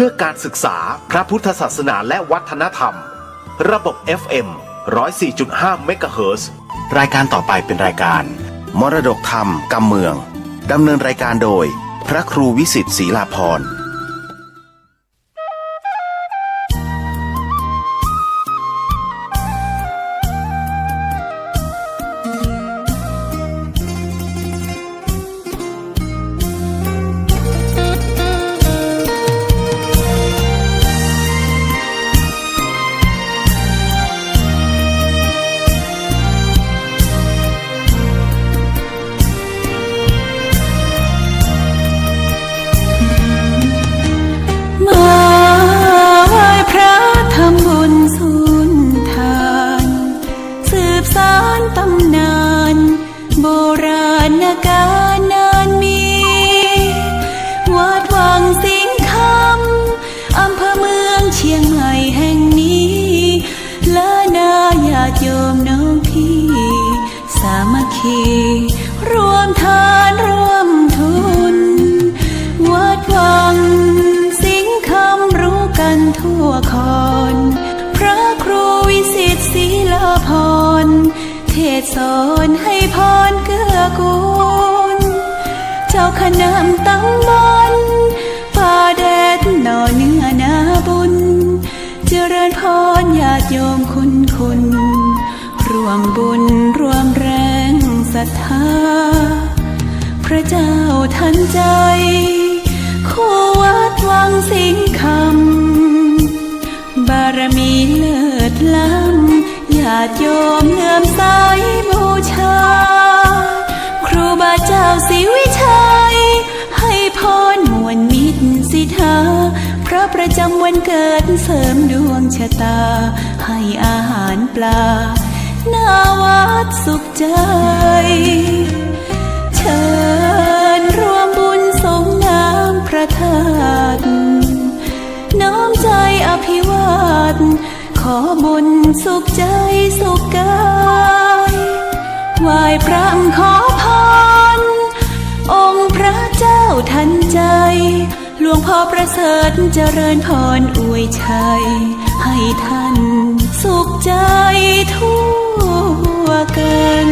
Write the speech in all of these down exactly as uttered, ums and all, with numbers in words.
พื่อการศึกษา พระพุทธศาสนา และวัฒนธรรม ระบบ เอฟ เอ็ม ร้อยสี่จุดห้า เมกะเฮิรตซ์ รายการต่อไปเป็นรายการ มรดกธรรมกำเมือง ดำเนินรายการโดย พระครูวิสิทธิ์ ศรีลาภรณ์ มาไหว้พระทำบุญสุนทาน สืบสานตำนาน โบราณกาลนานมี วัดวังสิงห์คำ อำเภอเมืองเชียงใหม่แห่งนี้ และนาญาติโยมน้องพี่ สามัคคี ร่วมทานร่วมทุน วัดวังสิงห์คำรู้กันทั่วคอน พระครูวิสิทธิ์ศรีลาภรณ์ เทศน์สอนให้พรเกื้อกูล เจ้าคณะตำบลป่าแดดหน่อเนื้อนาบุญ เจริญพรญาติโยมคุณคุณ ร่วมบุญร่วมแรงศรัทธา พระเจ้าทันใจ คู่วัดวังสิงห์คำ บารมีเลิศล้ำ ญาติโยมเลื่อมใสบูชา ครูบาเจ้าศรีวิชัย ให้พรม่วนมิตรสิทธา พระประจำวันเกิดเสริมดวงชะตา ให้อาหารปลา หน้าวัดสุขใจ เชิญร่วมบุญสรงน้ำพระธาตุ น้อมใจอภิวาท ขอบุญสุขใจสุขกาย ไหว้พระขอพร องค์พระเจ้าทันใจ หลวงพ่อประเสริฐเจริญพรอวยชัย ให้ท่านสุขใจทั่วกัน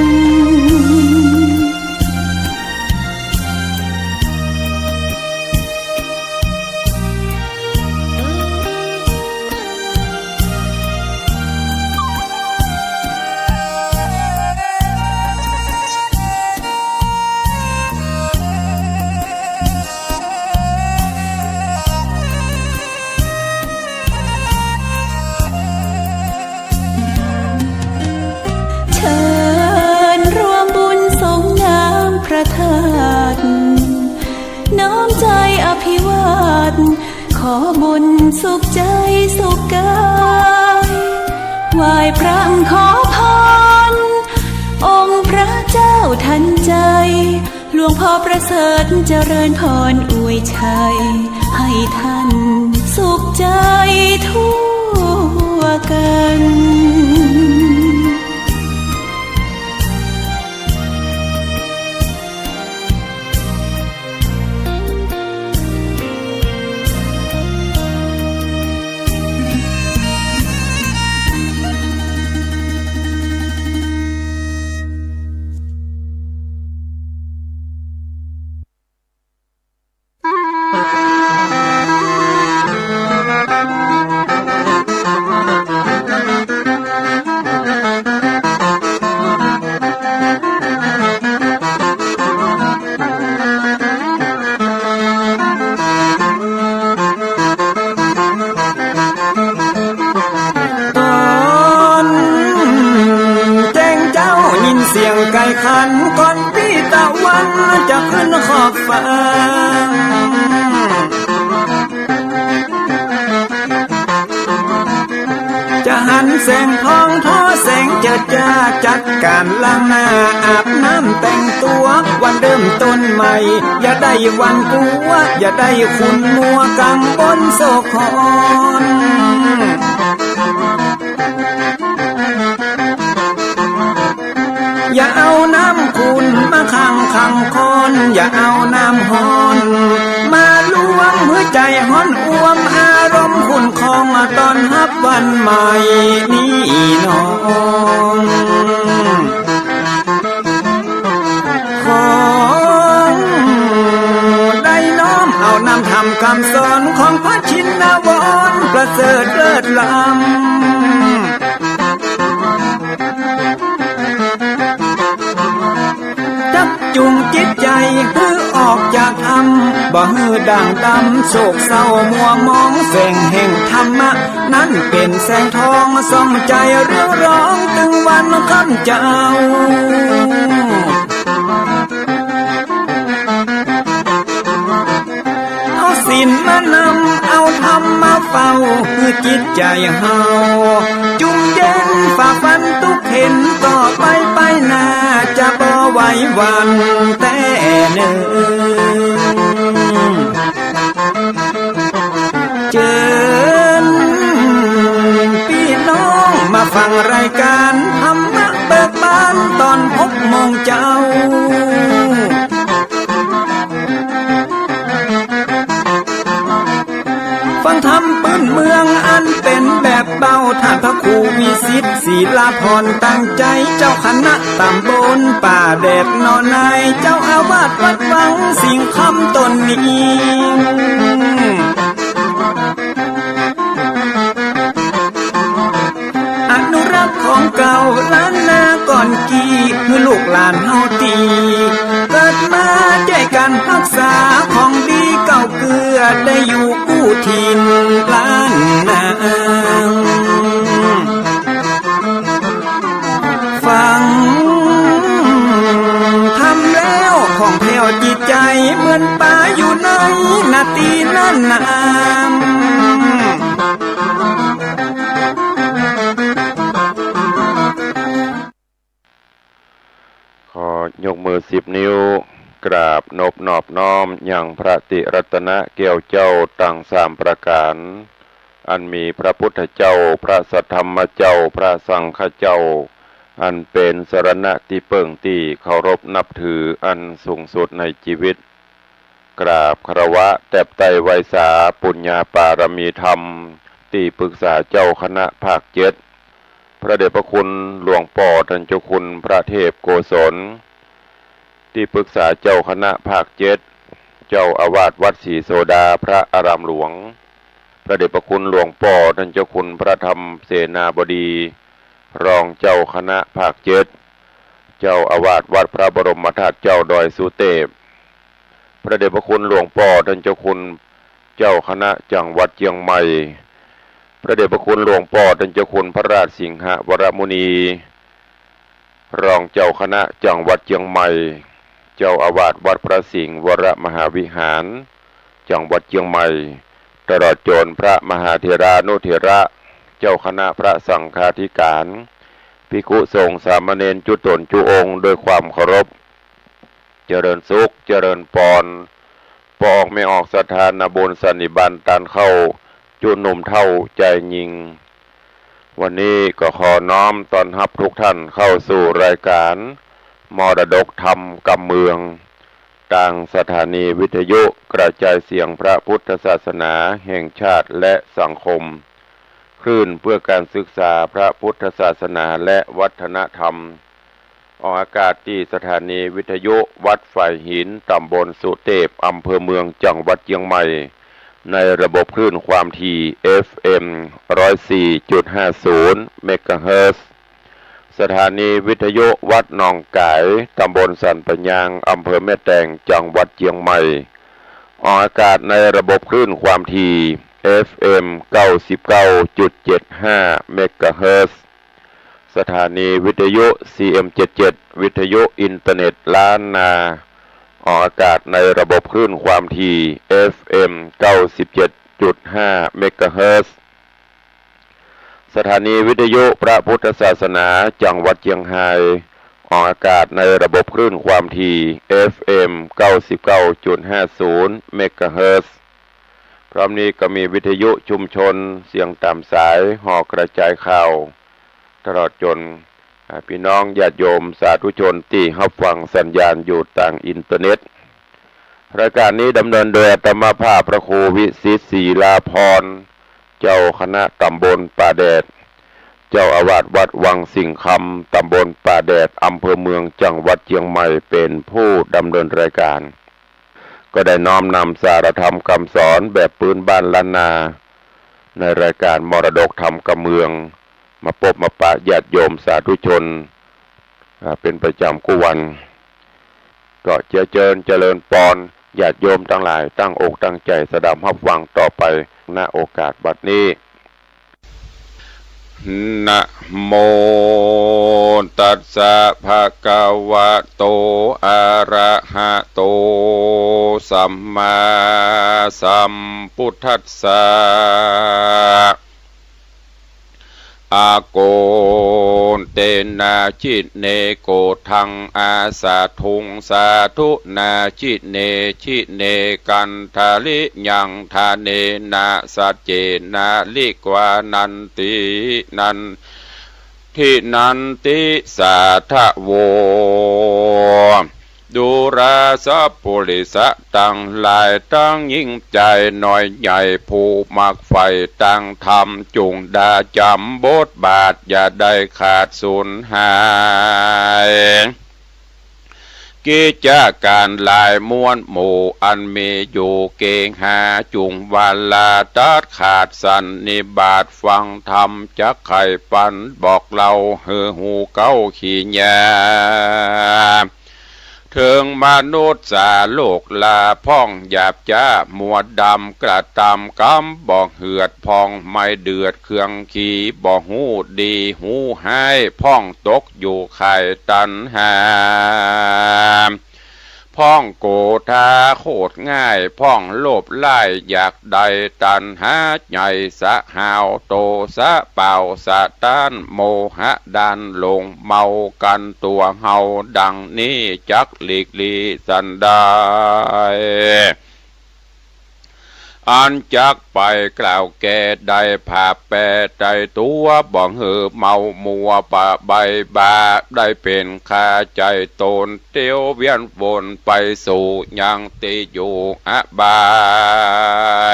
เชิญร่วมบุญสรงน้ำพระธาตุ น้อมใจอภิวาท ขอบุญสุขใจสุขกาย ไหว้พระขอพร องค์พระเจ้าทันใจ หลวงพ่อประเสริฐเจริญพรอวยชัย ให้ท่านสุขใจทั่วกันต๋อนแจ้งเจ๊ายินเสียงไก่ขัน ก่อนปี้ตะวันจะขึ้นขอบฟ้า จะหันแสงทองทอแสงเจิดจ้า จัดก๋านล้างหน้าอาบน้ำแต่งตั๋ว วันเริ่มต้นใหม่ อย่าได้หวั่นกลัว อย่าได้ขุ่นมัวกังวลโศกหอน อย่าเอาน้ำขุ่นมาขังขังคอน อย่าเอาน้ำฮ้อนมาลวง หื้อใจ๋ฮ้อนอ่วม อ ต้อนฮับวันใหม่นี้น้อง ขอได้น้อมเอานำธรรมคำสอนของพระชินวรประเสริฐเลิศล้ำ จักจูงจิตใจ๋หื้อออกจากถ้ำ บ่หื้อด่างดำโศกเศร้ามัวหมอง แสงแห่งธรรมะนั้นเป๋นแสงทองส่องใจ๋เรืองรองตึงวันค่ำเจ้า เอาศีลมานำ เอาธรรมมาเฝ้า หื้อจิตใจ๋เฮาจุ่มเย็น ฝ่าฟันทุกข์เข็ญ ต่อไปไปหน้าจะบ่ไหวหวั่นแต๊เน่อ เจิญปี้น้องมาฟังรายก๋านธรรมะเบิกบานต๋อนหกโมงเจ๊า ฟังธรรมปื้นเมืองอันเป๋นแบบเบ้า ต้านพระครูวิสิต ศิลาภรณ์ ตั้งใจ๋เจ้าคณะต๋ำบลป่าแดดหนอใน เจ้าอาวาสวัดวังสิงห์คำต๋นนี้ อนุรักษ์ของเก่าล้านนาก่อนกี้ หื้อลูกหลานเฮาตี้เกิดมาจ้วยกั๋นฮักษาของดีเก่าเกื้อ ได้อยู่กู้ถิ่นล้านนา ฟังธรรมแล้วผ่องแผ้วจิตใจ๋ เหมือนป๋าอยู่ในนาตี้นั้นนา ขอยกมือสิบนิ้ว กราบนบนอบน้อมยังพระติรัตนะแก้วเจ้าตังสามประก๋าน อันมีพระพุทธเจ้า พระสัทธรรมเจ้า พระสังฆเจ้า อันเป๋นสรณะตี้เปิ้งตี้เคารพนับถืออันสูงสุดในจีวิต กราบคารวะแตบไต้ไหว้สาปุญญาปารมีธรรม ตี้ปรึกษาเจ้าคณะภาคเจ็ด พระเดชพระคุณหลวงป้อต้านเจ้าคุณพระเทพโกศล ตี้ปรึกษาเจ้าคณะภาคเจ็ด เจ้าอาวาสวัดศรีโสดาพระอารามหลวง พระเดชพระคุณหลวงป้อต้านเจ้าคุณพระธรรมเสนาบดี รองเจ้าคณะภาคเจ็ด เจ้าอาวาสวัดพระบรมธาตุเจ้าดอยสุเตพ พระเดชพระคุณหลวงป้อต้านเจ้าคุณเจ้าคณะจังหวัดเจียงใหม่ พระเดชพระคุณหลวงป้อต้านเจ้าคุณพระราชสิงหวรมุนี รองเจ้าคณะจังหวัดเจียงใหม่ เจ้าอาวาสวัดพระสิงห์วรมหาวิหาร จังหวัดเจียงใหม่ ตลอดจ๋นพระมหาเถรานุเถระ เจ้าคณะพระสังฆาธิการ ภิกขุสงฆ์สามเณรจุ๊ต๋นจุ๊องค์ด้วยความเคารพ เจริญสุข เจริญปอน ป้อออกแม่ออกศรัทธานาบุญสันนิบาตต้านเข้า จุ๊หนุ่มเฒ่าจายญิง วันนี้ก็ขอน้อมต้อนฮับทุกท่านเข้าสู่รายการมรดกธรรมกำเมือง ตางสถานีวิทยุกระจายเสียงพระพุทธศาสนาแห่งชาติและสังคม คลื่นเพื่อการศึกษาพระพุทธศาสนาและวัฒนธรรม ออกอากาศตี้สถานีวิทยุวัดฝายหิน ต๋ำบลสุเตพ อำเภอเมือง จังหวัดเจียงใหม่ ในระบบคลื่นความถี่ เอฟเอ็ม ร้อยสี่จุดห้าศูนย์ เมกะเฮิรตซ์ สถานีวิทยุวัดหนองก๋าย ต๋ำบลสันป่ายาง อำเภอแม่แตง จังหวัดเจียงใหม่ ออกอากาศในระบบคลื่นความถี่ เอฟเอ็ม เก้าสิบเก้าจุดเจ็ดห้า เมกะเฮิรตซ์ สถานีวิทยุ ซีเอ็มเจ็ดเจ็ด วิทยุอินเทอร์เน็ตล้านนา ออกอากาศในระบบคลื่นความถี่ เอฟเอ็ม เก้าสิบเจ็ดจุดห้า เมกะเฮิรตซ์ สถานีวิทยุพระพุทธศาสนาจังหวัดเจียงฮาย ออกอากาศในระบบคลื่นความถี่ เอฟเอ็ม เก้าสิบเก้าจุดห้าศูนย์ เมกะเฮิรตซ์ พร้อมนี้ก็มีวิทยุชุมชนเสียงต๋ามสาย หอกระจายข่าว ตลอดจ๋น อ่า ปี้น้องญาติโยมสาธุชนตี้ฮับฟังสัญญาณอยู่ตางอินเทอร์เน็ต รายการนี้ดำเนินโดยอาตมาภาพพระครูวิสิต ศิลาภรณ์ เจ้าคณะต๋ำบลป่าแดด เจ้าอาวาสวัดวังสิงห์คำ ต๋ำบลป่าแดด อำเภอเมือง จังหวัดเจียงใหม่ เป๋นผู้ดำเนินรายก๋าน ก็ได้น้อมนำสาระธรรมกำสอนแบบปื๊นบ้านล้านนา ในรายก๋านมรดกธรรมกำเมือง มาปบมาปะญาติโยมสาธุชน อ่า เป๋นประจ๋ำกู้วัน ก็เจียเจิญเจริญปอน ญาติโยมตังหลายตั้งอกตั้งใจ๋สดับฮับฟังต่อไป ณ โอกาสบัดนี้ นะโมตัสสะ ภะคะวะโต อะระหะโต สัมมาสัมพุทธัสสะ อาโกเตนะ จิเน โกธัง อาสาธุง สาธุนา จิเน จิเน กันทะลิยัง ทะเนนะ สัจเจนะ ลิกวานันติ นัน ทินันติ สาทะโว ดูราสัพปุริสะตังหลาย ตังยิ่งใจ๋น้อยใหญ่ ผู้มักใฝ่ตางธรรม จุ่งดาจ๋ำบทบาท อย่าได้ขาดสูญหาย กิจก๋านหลายมวลหมู่ อันมีอยู่เกหา จุ่งวาลาตัดขาดสันนิบาต ฟังธรรมจักไขปัญบอกเล่า หื้อฮู้เก๊าขี้ยา เถิงมนุษย์สาโลกลาพ่อง หยาบจ๊ามัวดำ กระตำกำบ่เหือด พ่องไม่เดือดเครื่องขี บ่ฮู้ดีฮู้ฮ้าย พ่องตกอยู่ข่ายตัณหา พ่องโกธาโคตรง่าย พ่องโลภร้ายอยากได้ ตัณหาใหญ่สะห้าว โตสะเป่าสะต้าน โมหะด้านหลงเมากั๋นตั๋วเฮา ดังนี้จักหลีกลี้สันใด อันจักไปกล่าวแก่ได้ ผาบแป้ไตตั๋ว บ่หื้อเมามัวปะใบบ้า ได้เป๋นคาใจ๋ต๋น เตียวเวียนวนไปสู่ยังตี้อยู่อบา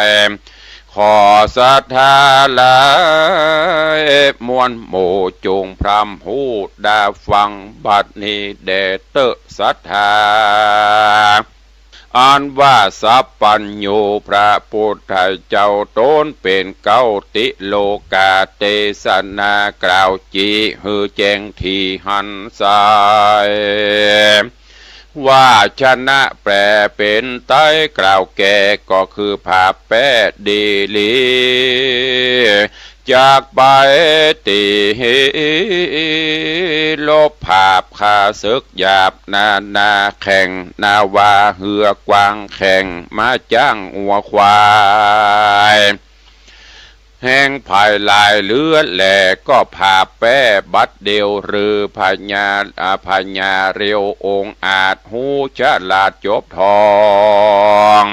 ย ขอศรัทธาหลายมวลหมู่ จุ่งพร่ำฮู้ดาฟังบัดนี้แด่เต๊อะศรัทธา อันว่าสัพพัญญูพระปุทธเจ้าต๋นเป๋นเก๊าติโลกา เตสนากล่าวจีหื้อแจ้งถี่หันใส วาชนะแปลเป๋นไตยกล่าวแก่ก็คือผาบแป้ดีหลี จักไปตี้ลบผาบข้าศึกหยาบนานาแข่ง นาวาเฮือกว้างแข่ง ม้าจ๊างงัวควาย แฮงผายหลายเหลือแหล่ ก็ผาบแป้บัดเดียว หรือพญา อ่า พญาเร็วองอาจ ฮู้ฉลาดจบทอง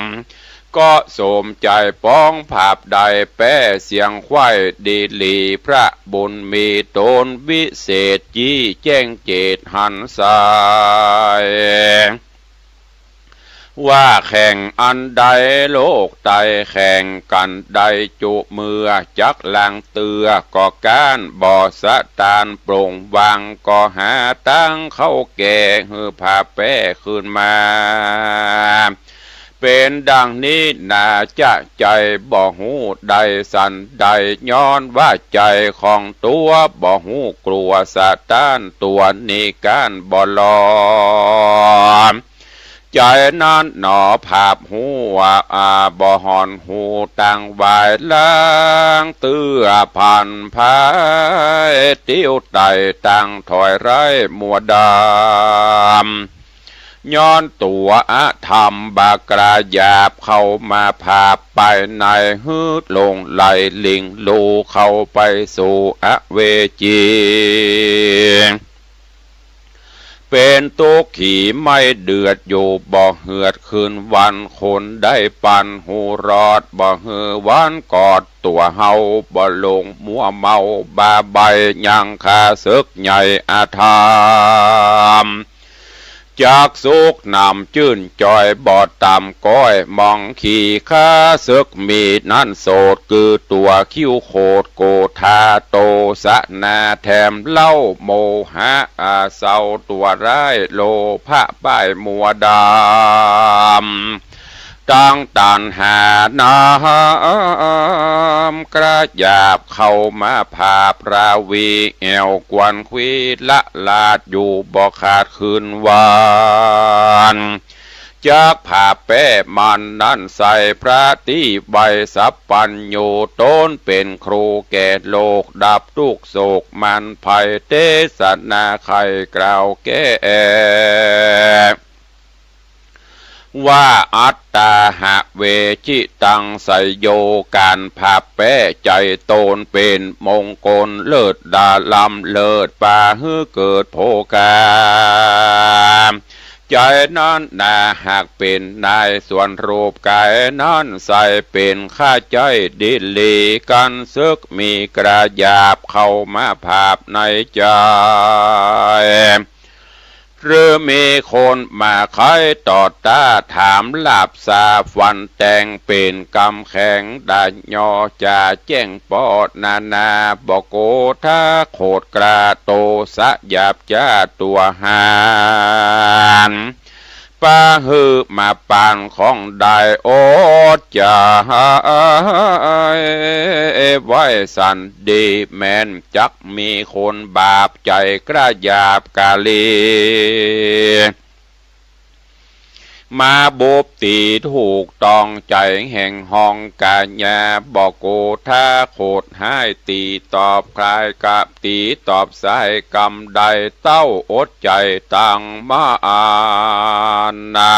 ก็สมใจ๋ป๋องผาบได้แป้เสียงใคว่ดีหลี พระบุญมีต๋นวิเศษ จี้แจ้งเจตหันใส ว่าแข่งอันใดโลกไตแข่งกั๋นได้จุเมื่อ จักล้างเตื้อก็ก๊าน บ่สะตานปลงวางก็หาตางเข้าแก่ หื้อผาบแป้คืนมา เป๋นดังนี้นา จะใจ๋บ่ฮู้ได้สันใด ย้อนว่าใจ๋ของตั๋วบ่ฮู้กลัวสะตาน ตั๋วนี้ก๊านบ่ลอม ใจ๋นั้นหนอผาบฮู้ว่า อ่า บ่หอนฮู้ตังวาย ล้างเตื้อผันผาย ติ้วไต่ตังถอยไร้มัวดำ ย้อนตั๋วอธรรมบากล้าหยาบ เข้ามาผาบไปใน หื้อหลงไหลลิงลู่เข้าไปสู่อเวจี เป๋นตุ๊กขีไม่เดือดอยู่ บ่เหือดคืนวัน คนได้ปันหูรอด บ่หื้อวันกอดตั๋วเฮา บ่หลงมัวเมาบ้าใบ้ ยังข้าศึกใหญ่อธรรม จักสุขหนำจื้นจอย บ่ต่ำก้อยมองขี่ ข้าศึกมีนั้นโสด คือตั๋วคิ้วโขด โกธา โตสะนาแถมเล่า โมหะอาเสาตั๋วร้าย โลภะป้ายมัวดำ ตังตัณหาน้ำกระหยาบเข้ามาผาบราวี แอ่วกวนควีละลาดอยู่บ่ขาดคืนวัน จักผาบแป้มันนั้นใส่ พระตี้ไวสัพพัญญู ต๋นเป๋นครูแก่โลก ดับทุกข์โศกมันภัย เตสนาใค่กล่าวแก้ ว่าอัตตาหะเวชิตัง ไสยโย ก๋านผาบแป้ใจ๋ต๋นเป๋นมงคล เลิศดาล้ำเลิศ ปาหื้อเกิดโภคา ใจ๋นั้นนาหากเป๋นนาย ส่วนรูปก๋ายนั้นใส่ เป๋นข้าใจ๊ดีหลี กั๋นศึกมีกระหยาบ เข้ามาผาบในใจ๋ หรือมีคนมาไขต่อต้า ถามหลาบสาฟันแตง เป๋นกำแข็งดายอ จะแจ้งป้อนานา บ่โกธาโขดกล้า โตสะหยาบจ๊าตั๋วหาญ ปาหื้อมาปานของได้ อดจะไว้สันดี แม้นจักมีคนบาปใจ๋กระหยาบกาลี มาบุบตี๋ถูกต้องใจ๋แห่งห้องกายา บ่โกธาโขดฮ้าย ตี๋ตอบคลายกับตี๋ตอบสาย กำได้เต้าอดใจ๋ตังมาอันนะ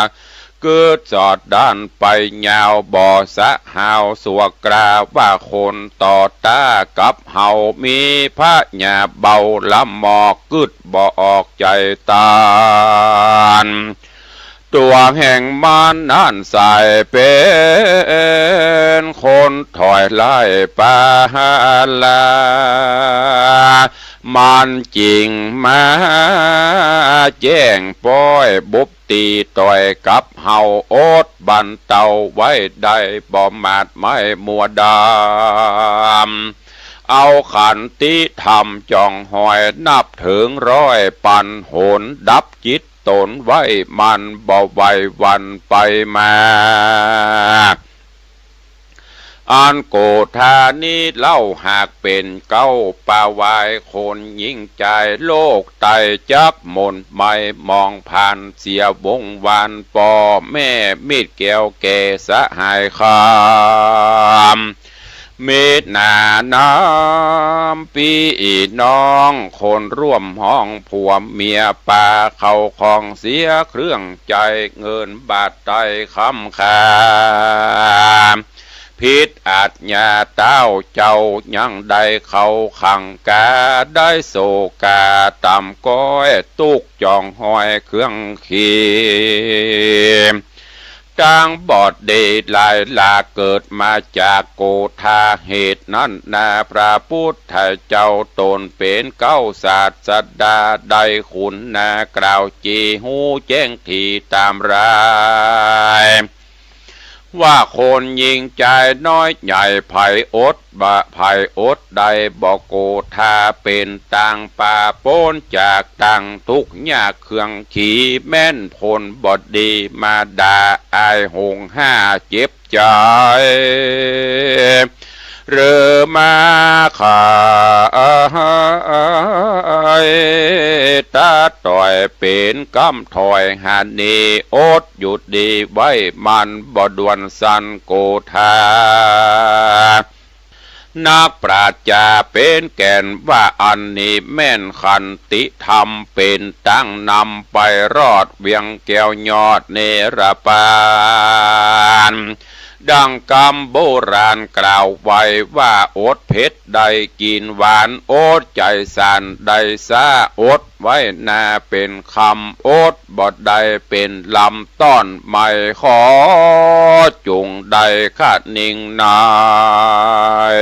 กึ๊ดสอดด้านไปยาว บ่สะหาวสัวกรา ว่าคนต่อต้ากับเฮา มีพญาเบาละหมอก กึ๊ดบ่ออกใจ๋ตาน ตั๋วแห่งมันนั้นใส่เป๋นคนถอยไล่ปาลา มันจิ่งมาแจ้งป้อย บุบตี๋ต่อยกับเฮา อดบรรเตาไว้ได้ บ่หมาดไหม้มัวดำ เอาขันติธรรมจ่องหอย นับเถิงร้อยปันหน ดับจิตต๋นไว้ มันบ่ไหวหวั่นไปมา อันโกธานี้เล่าหากเป๋นเก๊า ปาวายคนหญิงจาย โลกไตจักหม่นไหม้หมองผ่านเสียวงวาน ป้อแม่มิตรแก้วแก่สหายคำ มิตรหนาน้ำปี้น้อง คนร่วมห้องผัวเมีย ปาเข้าของเสียเครื่องใจ๊ เงินบาทไตคำคา ผิดอาจญาเต้าเจ้า ยังได้เข้าขังกา ได้โศกาต่ำก้อย ตุ๊กข์จ่องหอยเครื่องขี ตังบอดดีหลายหลาก เกิดมาจากโกธา เหตุนั้นนาพระพุทธเจ้า ต๋นเป๋นเก๊าศาสดา ได้คุณนากล่าวจี ฮู้แจ้งถี่ต๋ามราย ว่าคนหญิงจายน้อยใหญ่ ใผอดบ่ ใผอดได้บ่โกธา เป๋นตางปาป๊นจากตางตุ๊กข์ยากเครื่องขี แม่นผลบ่ดีมาด่าอายหงห้าเจ็บใจ๋ หรือมาขายตาต่อยเป๋นกำถอยหานี อดหยุดดีไว้มันบ่ด่วนสันโกธา นักปราชญ์จาเป๋นแก่นว่า อันนี้แม่นขันติธรรม เป๋นตางนำไปรอดเวียงแก้วยอดเนรปาน ดังกำโบราณกล่าวไว้ว่า อดเผ็ดได้กิ๋นหวาน อดใจ๋สั่นได้ซ้า อดไว้นาเป๋นคำ อดบ่ได้เป๋นลำ ต้อนไหม้ขอจุ่งได้คะนิงนาย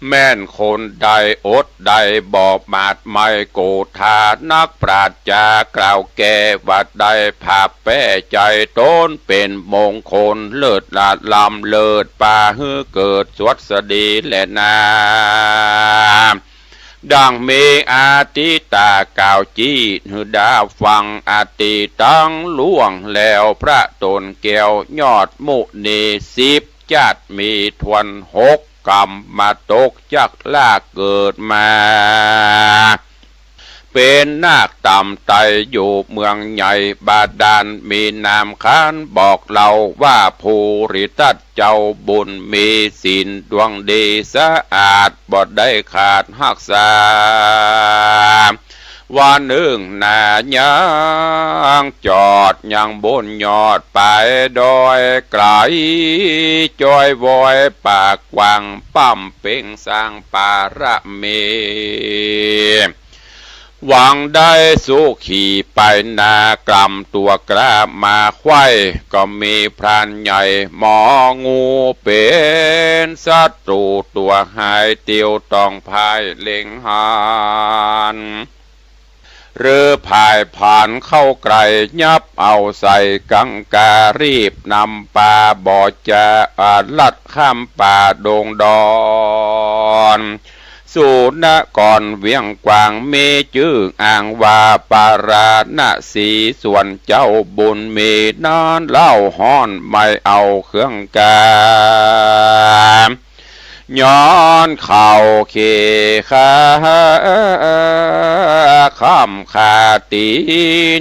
แม่ แม่นคนใดอดใดบ่หมาดไหม้โกธา นักปราชญ์จ๋ากล่าวแก้ว่าได้ ผาบแป้ใจ๋ต๋นเป๋นมงคล เลิศละล้ำเลิศ ปาหื้อเกิดสวัสดีแลนา ดังมีอติตากล่าวจี้หื้อดาฟัง อติตังล่วงแล้วพระต๋นแก้ว ยอดมุนีสิบจ๊าด มีถ้วนหก ก๋ำมาตกจักลากเกิดมา เป๋นนาคต่ำไตอยู่เมืองใหญ่บาดาล มีนามขานบอกเล่าว่า ภูริทัตเจ้าบุญมีศีลดวงดีสะอาด บ่ได้ขาดฮักษา วันนึ่งนายังจอดยังบนยอดไปดอยไก๋ จ้อยวอยปากกว้าง ป้ำเป๋งสร้างปารมี หวังได้สุขีไปนา กล่ำตั๋วกล้ามาไขว้ ก็มีพรานใหญ่หมองู เป๋นศัตรูตั๋วฮ้าย เตียวต้องพ่ายเล็งหัน หรือพ่ายผานเข้าใก้ ยับเอาใส่กังกา รีบนำปา บ่จะอาลัดข้ามป่าดงดอน สู่นครเวียงกวาง มีจื้ออ้างว่าปาราณสี ส่วนเจ้าบุญมีนั้นเล่าฮ้อนไม่เอาเครื่องกา ย้อนเข้าเขขา ค่ำขาตี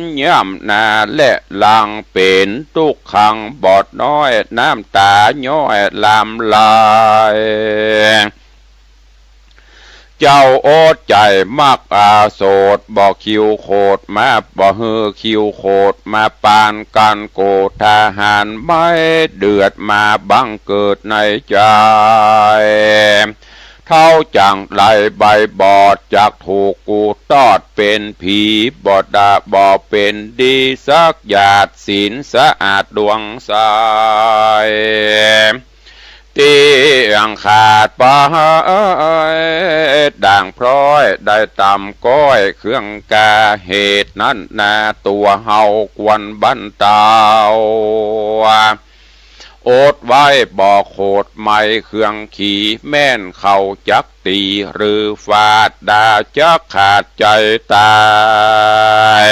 นย่ำหน้าและหลัง เป๋นตุ๊กขังบอดน้อย น้ำต๋าย้อยลำไหล เจ้าอดใจ๋มักอาโสด บ่คิวโขดมา บ่หื้อคิวโขดมาปานกั๋น โกธาหารไม่เดือดมาบังเกิดในใจ๋ เท่าจั่งไรใบบอด จักถูกกูตอดเป๋นผี บ่ดาบ่เป๋นดีสักหยาด ศีลสะอาดดวงใส เตี้ยงขาดไป ด่างพร้อยได้ต่ำก้อยเครื่องกา เหตุนั้นนาตั๋วเฮาควรบรรเต๋า อดไว้บ่โขดไหม้เครื่องขี แม่นเขาจักตี๋หรือฟาด ดาจักขาดใจ๋ต๋าย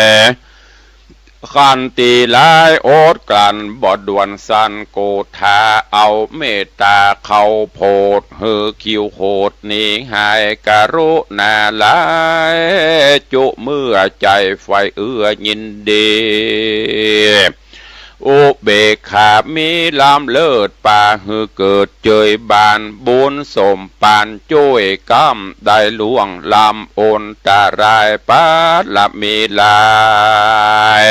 คันตี๋ร้ายอดกลั้นบ่ด่วนสัน โกธาเอาเมตต๋าเข้าโผด หื้อคิวโขดหนีหาย กรุณาหลายจุเมื่อใจ๋ใฝ่เอื้อยินดี อุเบกขามีล้ำเลิศ ปาหื้อเกิดเจยบาน บุญสมปานจ้วยก้ำ ได้ล่วงล้ำอันตราย ปารมีหลาย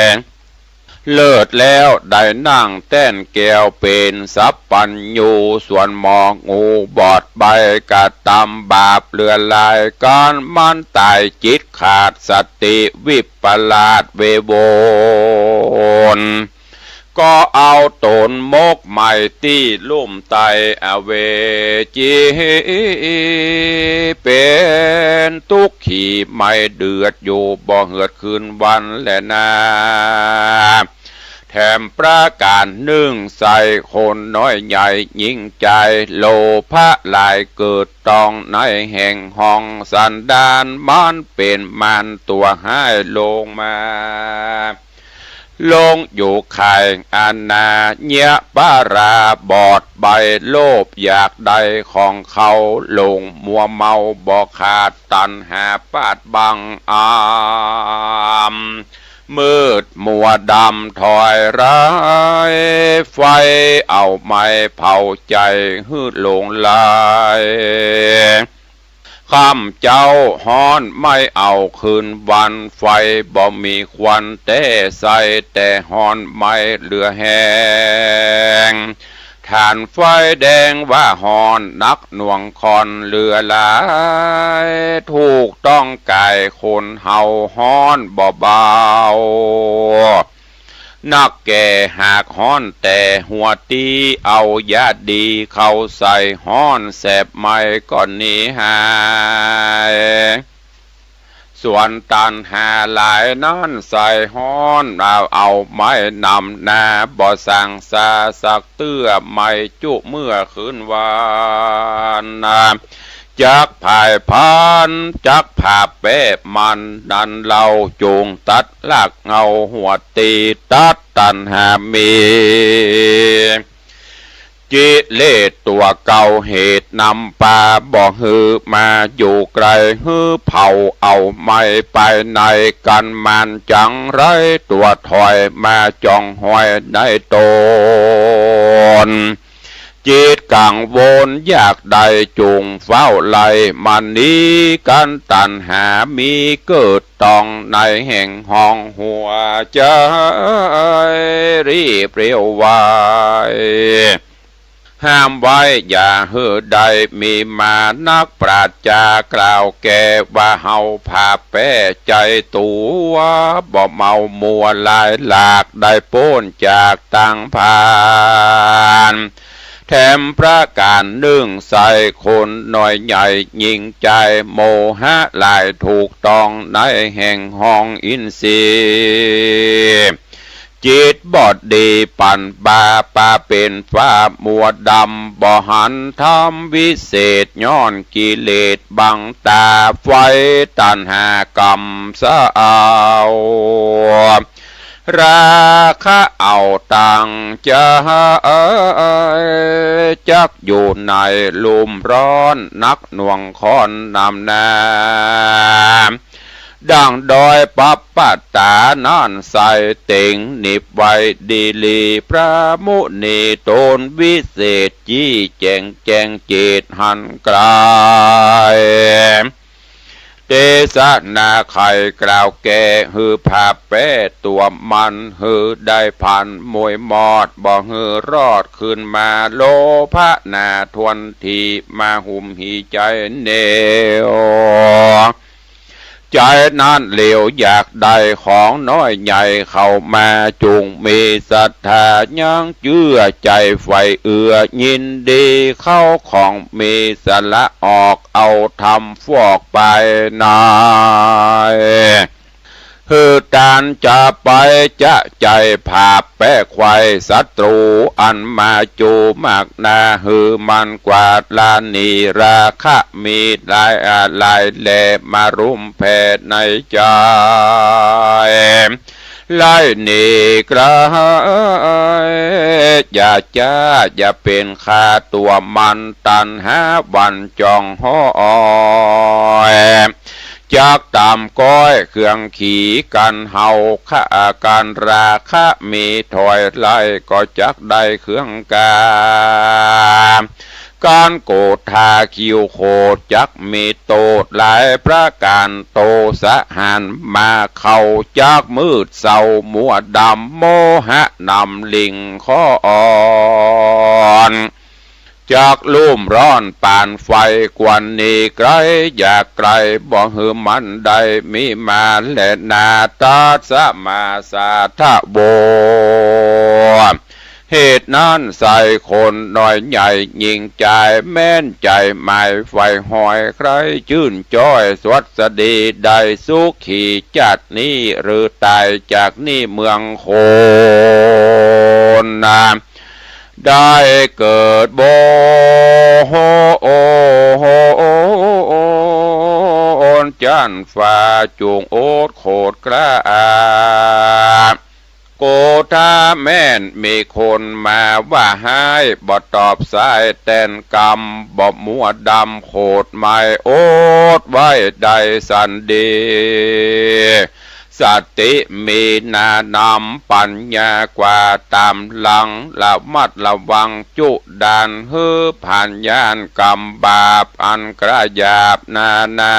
เลิศแล้วได้นั่งแต้นแก้วเป๋นสัพพัญญู ส่วนหมองูบอดใบ้กระตำบาปเหลือหลาย ก๋านมันต๋ายจิตขาดสติวิปลาสเววน ก็เอาต๋นหมกไหม้ตี้ลุ่มไต้อเวจี เป๋นตุ๊กขีไหม้เดือดอยู่บ่เหือดคืนวันแลนา แถมประก๋านนึ่งใส่คนน้อยใหญ่ยิ่งใจ๋ โลภะหลายเกิดต้องในแห่งห้องสันดาน มันเป๋นมารตั๋วฮ้ายลงมา ลงอยู่ข่ายอนาเยียปาราบอดใบ้โลภอยากได้ของเขา หลงมัวเมาบ่ขาดตัณหาปาดบังอำ มืดมัวดำถอยร้าย ไฟเอาไหม้เผาใจ๋หื้อหลงไหล ค่ำเจ๊าฮ้อนไม่เอาคืนวัน ไฟบ่มีควันแต๊ใส่ แต่ฮ้อนไหม้เหลือแฮง ถ่านไฟแดงว่าฮ้อนนักหน่วงค่อนเหลือหลาย ถูกต้องก๋ายคนเฮาฮ้อนบ่เบา นักแก่หากฮ้อนแต่หัวตี้ เอายาดีเข้าใส่ฮ้อนแสบไหม้ก็หนีหาย ส่วนตัณหาหลายนั้นใส่ฮ้อน เอา เอาไหม้นำหน้า บ่สั่งซาสักเตื้อ ไหม้จุเมื่อคืนวัน จักผายพราน จักผาบแป๊มัน นั้นเล่าจุ่งตัดรากเหง้าหัวตี้ ตัดตัณหามี กิเลสตั๋วเก่าเหตุนำปา บ่หื้อมาอยู่ใก้ หื้อเผาเอาไหม้ไปใน กั๋นมันจั๋งไร้ตั๋วถอย มาจ่องหอยในต๋น จิตกังวลอยากได้จุ่งเฝ้าไล่ มันหนีกั๋นตัณหามีเกิด ต้องในแห่งห้องหัวใจ๋ รีบเร็วไว ห้ามไว้อย่าหื้อได้มีมา นักปราชญ์กล่าวแก่ว่า เฮาผาบแป๊ใจ๋ตั๋ว บ่เมามัวหลายหลาก ได้ป๊นจากตังพราน แถมประก๋านนึ่งใส่คนน้อยใหญ่ยิ่งใจ๋ โมหะหลายถูกต้องในแห่งห้องอินทรีย์ จิตบอดดีปันบาปาเป๋นฟ้ามัวดำ บ่หันธรรมวิเศษ ย้อนกิเลสบังต๋า ไฟตัณหากำเสา ราคะเอาตังใจ๋ จักอยู่ในลุ่มร้อน หนักหน่วงข้อนนำหน้า ดั่งดอยปับปะตานั้นใส่ เต็งหนิบไว้ดีหลี พระมุนีต๋นวิเศษ จี้แจ๋งแจ้งเจตหันไกล เตสนาไขกล่าวแก่ หื้อผาบแป๊ตั๋วมัน หื้อได้ผันมวยมอด บ่หื้อรอดคืนมา โลภะหนาถ้วนที มาหุ้มหีใจ๋เหนียว ใจ๋นั้นเหลียวอยากได้ของน้อยใหญ่เข้ามา จุ่งมีศรัทธายังเจื้อใจ๋ใฝ่เอื้อ ยินดีเข้าของมี สละออกเอาธรรมฟอกไปใน หื้อตานจะไปจะใจ๋ผาบแป๊ไขว่ศัตรู๋ อันมาจูมากหนา หื้อมันกวาดละหนี ราคะมีหลายอาหลายแล มารุมแผ่ในใจ๋ ไล่หนีไกล อย่าจ้าอย่าเป๋นข้าตั๋วมัน ตัณหาหวั่นจ่องห้อย จักต๋ามก้อยเครื่องขี่กั๋นเฮา ข้ากั๋นราคะมีถอยไล่ ก็จักได้เครื่องกา ก๋านโกธาคิวโขดจักมีโต้ษหลายประก๋าน โตสะหันมาเข้าจักมืดเศร้ามัวดำ โมหะนำลิ่งข้ออ่อน จักลุ่มร้อนปานไฟ ควรหนีไกลอย่าใก้ บ่หื้อมันได้มีมาแลนา ตัสมาสาทะโว เหตุนั้นใส่คนน้อยใหญ่ยิ่งใจ๋ แม้นใจ๋หมายใฝ่หอย ใคร่จื้นจ้อยสวัสดี ได้สุขีจาตินี้ หรือต๋ายจากนี้เมืองคน ได้เกิดบนจั๊นฟ้า จุ่งอดโขดกล้า โกธาแม้นมีคนมาว่าฮ้าย บ่ตอบสายแตนกำ บ่มัวดำโขดหมาย อดไว้ได้สันดี สติมีหนานำ ปัญญากว่าต๋ามหลัง ระมัดระวังจุดาน หื้อผ่านญาณกรรมบาป อันกระหยาบนานา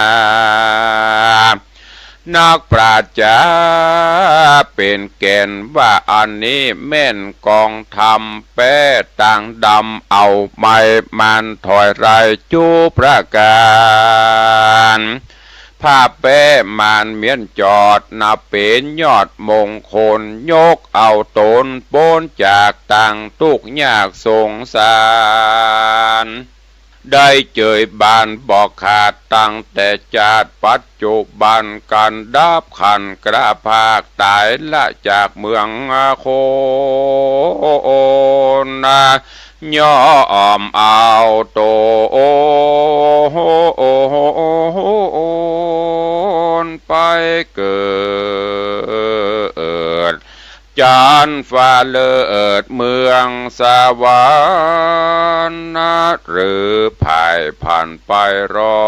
นักปราชญ์เป๋นแก่นว่า อันนี้แม่นกองธรรม แป๊ต่างดำเอาไม้มันถอยไล่จุประก๋าน ผ้าแป๊ม่านเมียนจอด นับเป๋นยอดมงคล ยกเอาต๋นป๊นจากตังตุ๊กข์ยากสงสาร ได้เจยบานบ่ขาด ตั้งแต่จาติปัจจุบัน กันดับขันกระพากต๋าย ละจากเมืองคน ย่อมเอาต๋นไปเกิด จั๊นฟ้าเลิศเมืองสวรรค์ หรือผ่ายผ่านไปรอ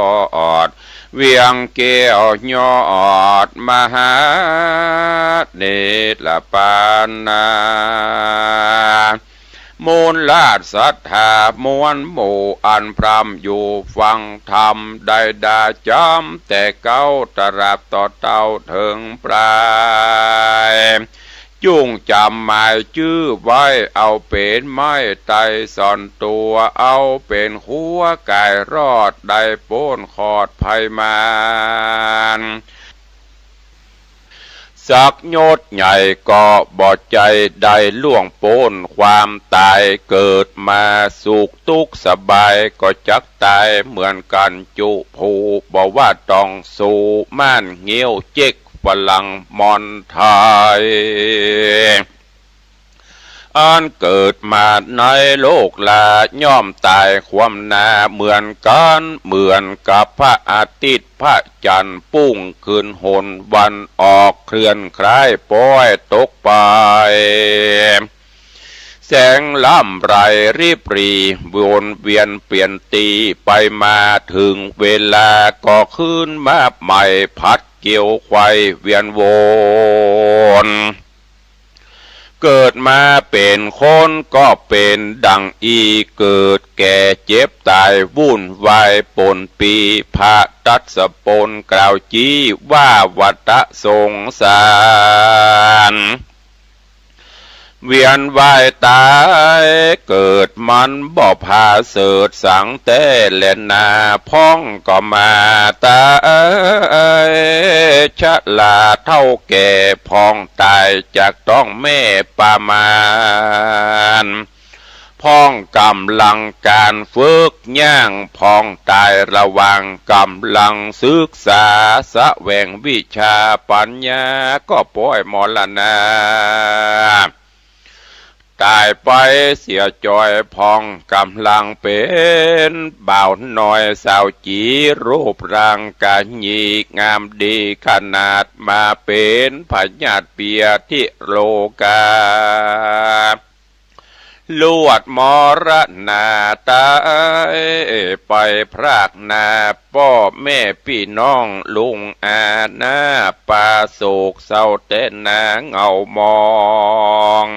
ด เวียงแก้วยอดมหาเนรปานา มูลราชศรัทธามวลหมู่ อันพร่ำอยู่ฟังธรรม ได้ด่าจำแต่เก๊า ตราบต่อเต้าเถิงปลาย จุ่งจ๋ำหมายจื้อไว้ เอาเป๋นไม้ไตรส่อนตั๋ว เอาเป๋นคั้วก๋ายรอด ได้ป๊นขอดภัยมาร สักยศใหญ่ก็บ่ใจ้ได้ล่วงป๊นความต๋าย เกิดมาสุขตุ๊กข์สบาย ก็จักต๋ายเหมือนกั๋นจุผู้ บ่ว่าต้องสู้ม่านเงี้ยวเจ๊กฝรั่งมอนไทย อันเกิดมาในโลกลา ย่อมต๋ายคว่ำหน้าเหมือนกั๋น เหมือนกับพระอาทิตย์พระจันทร์ ปุ้งขึ้นหนวันออก เคลื่อนคล้ายป๊อยตกไป แสงลำไรริบหรี่ วนเวียนเปลี่ยนตี้ไปมา เถิงเวลาก็คืนมาใหม่ ผัดเกวียวไขว่เวียนวน เกิดมาเป๋นคนก็เป๋นดั่งอี้ เกิดแก่เจ็บต๋ายวุ่นวายปนปี้ พระทศพลกล่าวจี้ว่าวัฏสงสาร เวียนว่ายต๋ายเกิดมันบ่ผาเสริฐสังแต๊แลนา พ่องก็มาต๋ายชราเฒ่าแก่ พ่องต๋ายจากต๊องแม่ปามาร พ่องก๋ำลังก๋านฝึกย่าง พ่องต๋ายระหว่างก๋ำลังศึกษา แสวงวิชาปัญญา ก็ป้อยมรณา ต๋ายไปเสียจ้อย พ่องก๋ำลังเป๋นบ่าวน้อยสาวจี๋ รูปร่างกะหยี่งามดีขนาด มาเป๋นพยาธิเปียที่โลกา ลวดมรณาต๋ายไปพรากหน้า ป้อแม่ปี้น้องลุงอา หน้าปาโศกเศร้าแต๊นาเหงามอง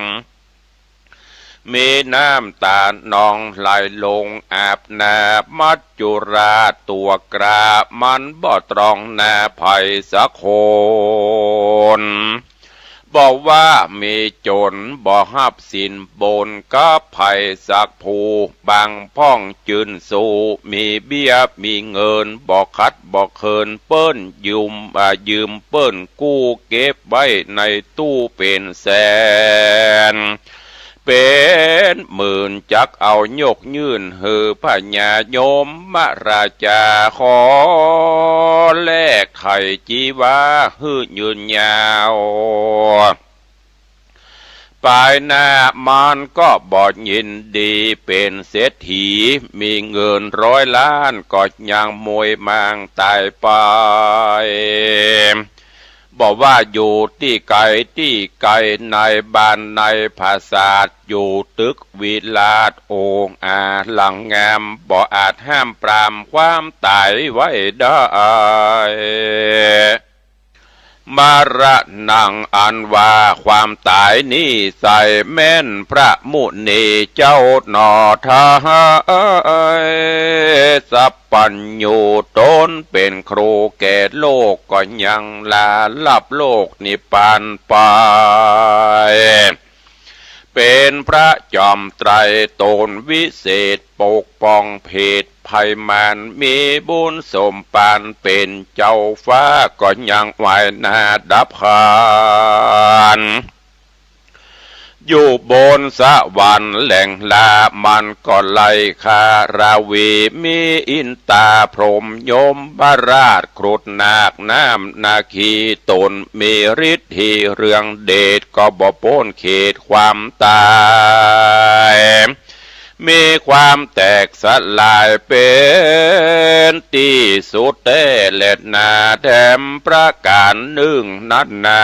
มีน้ำต๋านองไหลลงอาบหน้า มัจจุราชตั๋วกร้า มันบ่ตรองหน้าใผสักคน บ่ว่ามีจ๋นบ่ฮับสินบนกับใผสักผู้ บางพ่องจื้นสู้มีเบี้ยมีเงิน บ่ขัดบ่เขินเปิ้น ยืม อ่า ยืมเปิ้นกู้เก็บไว้ในตู้เป๋นแสน เป๋นหมื่น จักเอายกยื่นหื้อพญายมราชา ขอแลกไถ่จีวาหื้อยืนยาว ปายหน้ามันก็บ่ยินดี เป๋นเศรษฐีมีเงินร้อยล้าน ก็ยังมวยมางต๋ายไป บ่ว่าอยู่ตี้ใกล้ตี้ไกล ในบ้านในผาสาท อยู่ตึกวิราชองอาลังงาม บ่อาจห้ามปรามความต๋ายไว้ได้ มรณัง อันว่าความต๋ายนี้ใส่ แม่นพระมุนีเจ้าหนอ ถ้าสัพพัญญูต๋นเป๋นครูแก่โลก ก็ยังลาลับโลกนิพพานไป เ เป๋นพระจอมไตรต๋นวิเศษ ปกป้องเพศภัยมาร มีบุญสมปานเป๋นเจ้าฟ้า ก็ยังไหว้หน้าดับขัน อยู่บนสวรรค์แหล่งลามันก็ไล่คาราวี มีอินตาพรหมยมราช ครุฑนาคน้ำนาคี ต๋นมีฤทธีเรืองเดช ก็บ่ป๊นเขตความต๋าย มีความแตกสลายเป๋นตี้สุดแต๊แลนา แถมประก๋านนึ่งนั้นนา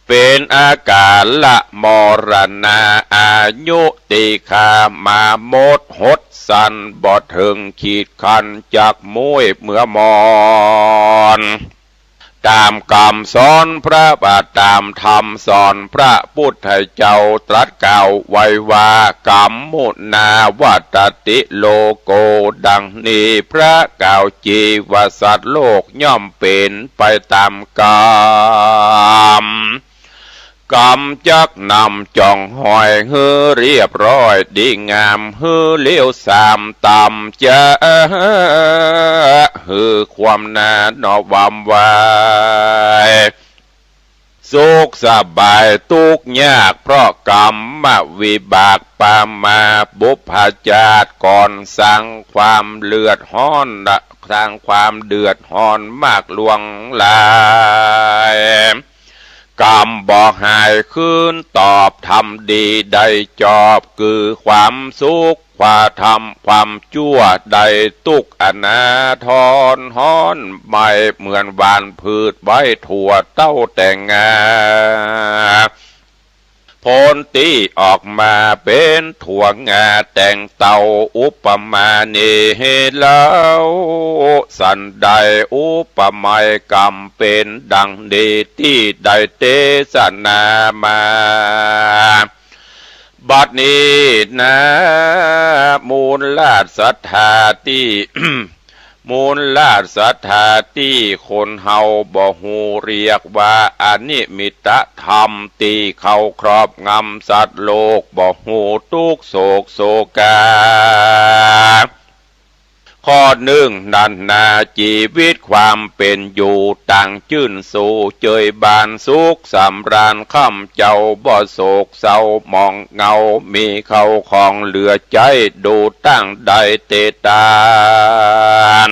เป๋นอาก๋าระมรณา อายุติฆามามดหดสั้น บ่เถิงขีดคันจักมุ้ยเมื่อมอน ต๋ามกำสอนพระบาท ต๋ามธรรมสอนพระปุทธเจ้า ตรัสกล่าวไว้ว่า กัมมุนาวัตติโลโก ดังนี้พระกล่าวจีว่า สัตว์โลกย่อมเป๋นไปต๋ามกำ กำจักนำจ่องหอยหื้อเรียบร้อยดีงาม หื้อเลวสามต่ำจะ หื้อความหนาหนอหวามไหว สุขสบายตุ๊กข์ยาก เพราะกรรมวิบากปามา บุพชาติก่อนสร้างความเดือดฮ้อน สร้างความเดือดฮ้อนมากลวงหลาย กรรมบ่หายคืนตอบ ทำดีได้จอบ คือความสุข ความทำความจั่วได้ตุ๊กข์อนาทรฮ้อนไหม้ เหมือนหว่านพืชไว้ถั่วเต้าแตงงา ผลตี้ออกมาเป๋นถั่วงาแตงเต้า อุปมานี้เล่า สันใดอุปไมยกรรมเป๋นดังนี้ตี้ได้เตสนามา บัดนี้นา มูลราชศรัทธาตี้ มูลราชศรัทธาตี้คนเฮาบ่ฮู้เรียกว่าอนิมิตธรรม ตี้เข้าครอบงำสัตว์โลกบ่ฮู้ตุ๊กข์โศกโศกา ข้อนึ่งนั้นนา จีวิตความเป๋นอยู่ต่างจื้นสู่เจยบานสุขสำราญ ค่ำเจ้าบ่โศกเศร้าหมองเหงา มีเข้าของเหลือใจ๊ ดูตั้งได้เตตาน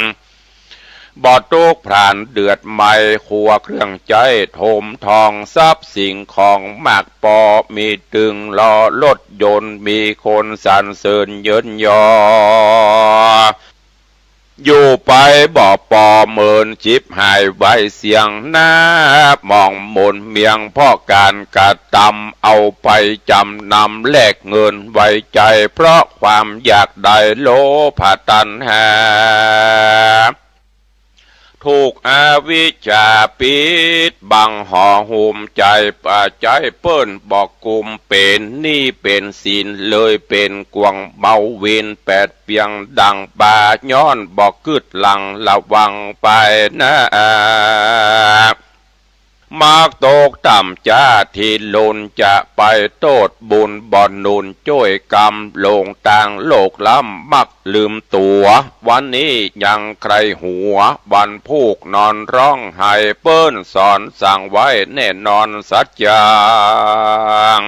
บ่ตุ๊กข์พรานเดือดไหม้ ครัวเครื่องใจ๊ถมทอง ทรัพย์สิ่งของมากปอ มีตึงลอรถยนต์ มีคนสรรเสริญเยินยอ อยู่ไปบ่ปอเหมินฉิบหายไว้เสี้ยงนา หมองหมุนเมียงเพราะก๋านกระตำ เอาไปจ๋ำนำแลกเงินไว้ใจ๊ เพราะความอยากได้โลภะตัณหา ถูกอวิชชาปิดบังห่อหุ้มใจ๋ ป่าใจ๋เปิ้นบ่กุม เป๋นหนี้เป๋นสินเลยเป๋นกวางเบาวิน แปดเปียงดั่งปลา ย้อนบ่กึ๊ดหลังระวังไปหน้า มักตกต่ำจ้า ตี้ลุนจะไปโต้ษบุญ บ่หนุนจ้วยกรรม หลงตางโลกล้ำ มักลืมตั๋ว วันนี้ยังใคร่หัว วันพูกนอนฮ้องไห้ เปิ้นสอนสั่งไว้แน่นอนสัจจัง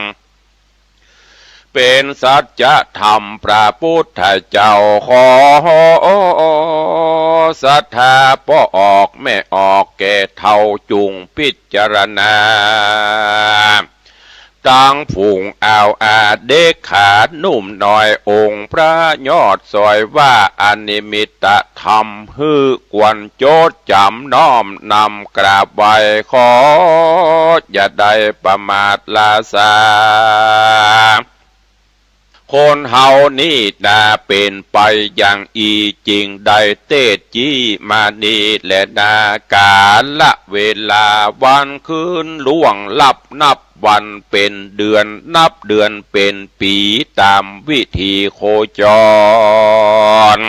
เป๋นสัจธรรมพระปุทธเจ้า ขอศรัทธาป้อออกแม่ออกแก่เฒ่าจุ่งปิจารณา ตังฝูงอ่าวอาเด็กขาหนุ่มน้อย องค์พระยอดสอยว่าอนิมิตธรรม หื้อควรจดจ๋ำน้อมนำกราบไหว้ ขออย่าได้ประมาทละสา คนเฮานี้นาเป๋นไปอย่างอี้ จึงได้เตสน์จี้มานี้แลนา กาละเวลาวันคืนล่วงลับ นับวันเป๋นเดือน นับเดือนเป๋นปี๋ ต๋ามวิถีโคจร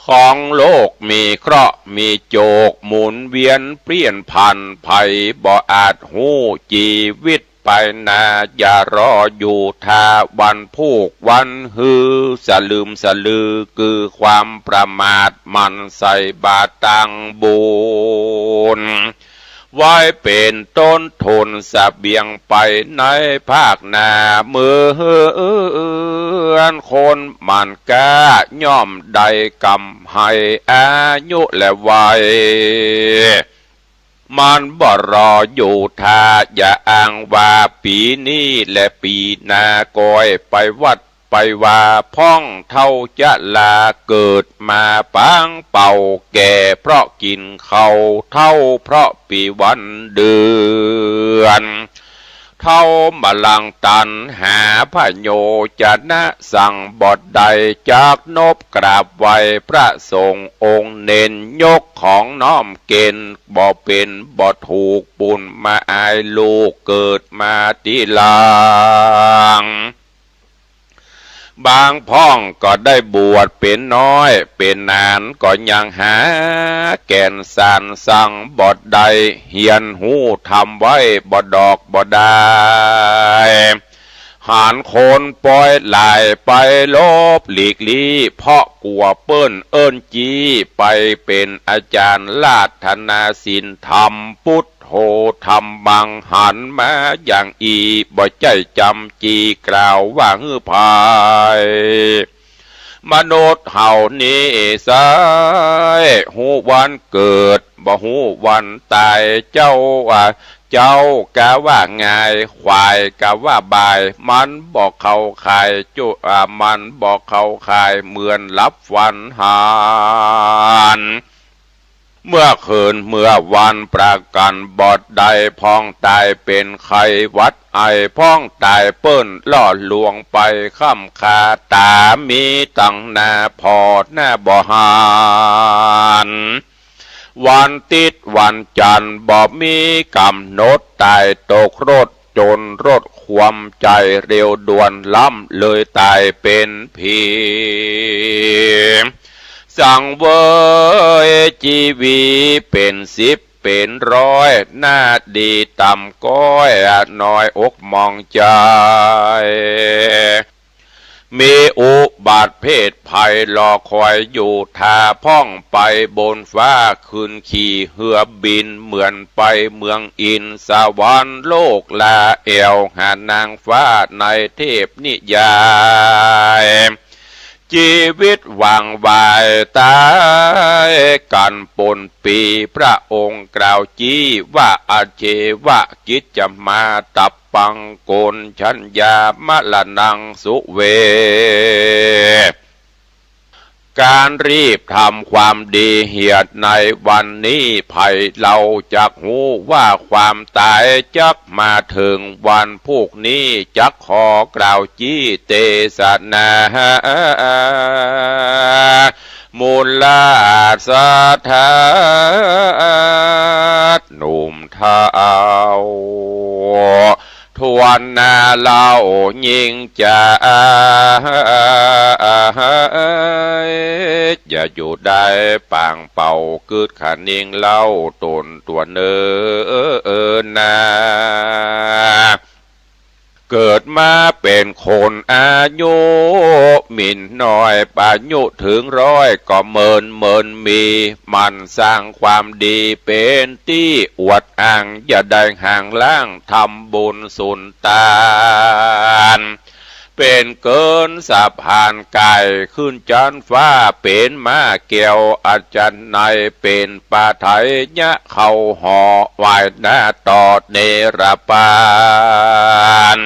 ของโลกมีเคราะห์มีโจก หมุนเวียนเปลี่ยนผัน ใผบ่อาจฮู้จีวิต ไปนา อย่ารออยู่ถ้าวันพูกวันฮือ สะลืมสะลือคือความประมาท หมั่นใส่บาตรตังบุญ ไว้เป๋นต้นทุนเสบียงไปในภาคหน้า เหมือนคนหมั่นกล้าย่อมได้กำไฮอายุและวัย มันบ่รออยู่ถ้า อย่าอ้างว่าปี๋นี้และปี๋หน้า ก้อยไปวัดไปวา พ่องเฒ่าจะลา เกิดมาปางเป่า แก่เพราะกิ๋นข้าว เฒ่าเพราะปี๋วันเดือน เฒ่าบ่ลังตัณหา พโยจนะสังบ่ได้ จักนบกราบไหว้พระสงฆ์องค์เณร ยกของน้อมเก๋ณฑ์ บ่เป๋นบ่ถูก บุญมาอายลูก เกิดมาตี้หลัง บางพ่องก็ได้บวชเป๋นน้อยเป๋นหนาน ก็ยังหาแก่นสารสังบ่ได้ เฮียนฮู้ธรรมไว้บ่ดอกบ่ดาย หันคนปอยหลายไปหลบหลีกลี้ เพราะกั๋วเปิ้นเอิ้นจี้ ไปเป๋นอาจ๋ารย์ราธนาศีลธรรม พุทโธธัมมัง หันมาอย่างอี้ บ่ใจ้จำจี้กล่าวว่าหื้อใผ มนุษย์เฮานี้ไส้ ฮู้วันเกิด บ่ฮู้วันต๋าย เจ้า อ่า เจ๊ากาว่าง่าย ขวายกาว่าบ่าย มันบ่เข้าข่ายจุ อ่า มันบ่เข้าข่าย เหมือนหลับฝันหัน เมื่อคืนเมื่อวันประกั๋นบ่ได้ พ่องต๋ายเป๋นไข้หวัดไอ พ่องต๋ายเปิ้นล่อลวงไป ค่ำคาต๋ามีตังหน้าผ่อหน้าบ่หัน วันติ๊ดวันจันทร์บ่มีก๋ำหนด ต๋ายตกรถจนรถคว่ำ ใจ๋เร็วด่วนล้ำ เลยต๋ายเป๋นผี สังเวยจีวีเป๋นสิบเป๋นร้อย หน้าดีต่ำก้อย น้อยอกหมองใจ๋ มีอุบัติเพศภัยรอคอยอยู่ ถ้าพ่องไปบนฟ้า ขึ้นขี่เฮือบิน เหมือนไปเมืองอินทร์สวรรค์โลก ลาแอ่วหานางฟ้าในเทพนิยาย จีวิตหว่างวายต๋ายกั๋นปนปี พระองค์กล่าวจี้ว่า อาเชวะกิจจมาตัปปัง โกณฑัญญา มรณังสุเว ก๋านรีบทำความดีเหียดในวันนี้ ใผเล่าจักฮู้ว่าความต๋ายจักมาเถิงวันพูกนี้ จักขอกล่าวจี้เตสนา มูลลาสถา หนุ่มเฒ่า ทวนหน้าเล่ายิ่งจะ อย่าอยู่ได้ปางเป่า กึ๊ดขะนิงเล่าต๋นตั๋วเนินนา เกิดมาเป๋นคนอายุหมิ่นน้อย อายุเถิงร้อยก็เมินเมินมี หมั่นสร้างความดีเป๋นตี้อวดอ้าง อย่าได้ห่างล้างทำบุญสุนตาน เป๋นเกินสะพานก๋ายขึ้นจั๊นฟ้า เป๋นม้าแก้วอัศนัย เป๋นปาไถยะเข้าหอ ไหว้หน้าต่อเนรปาน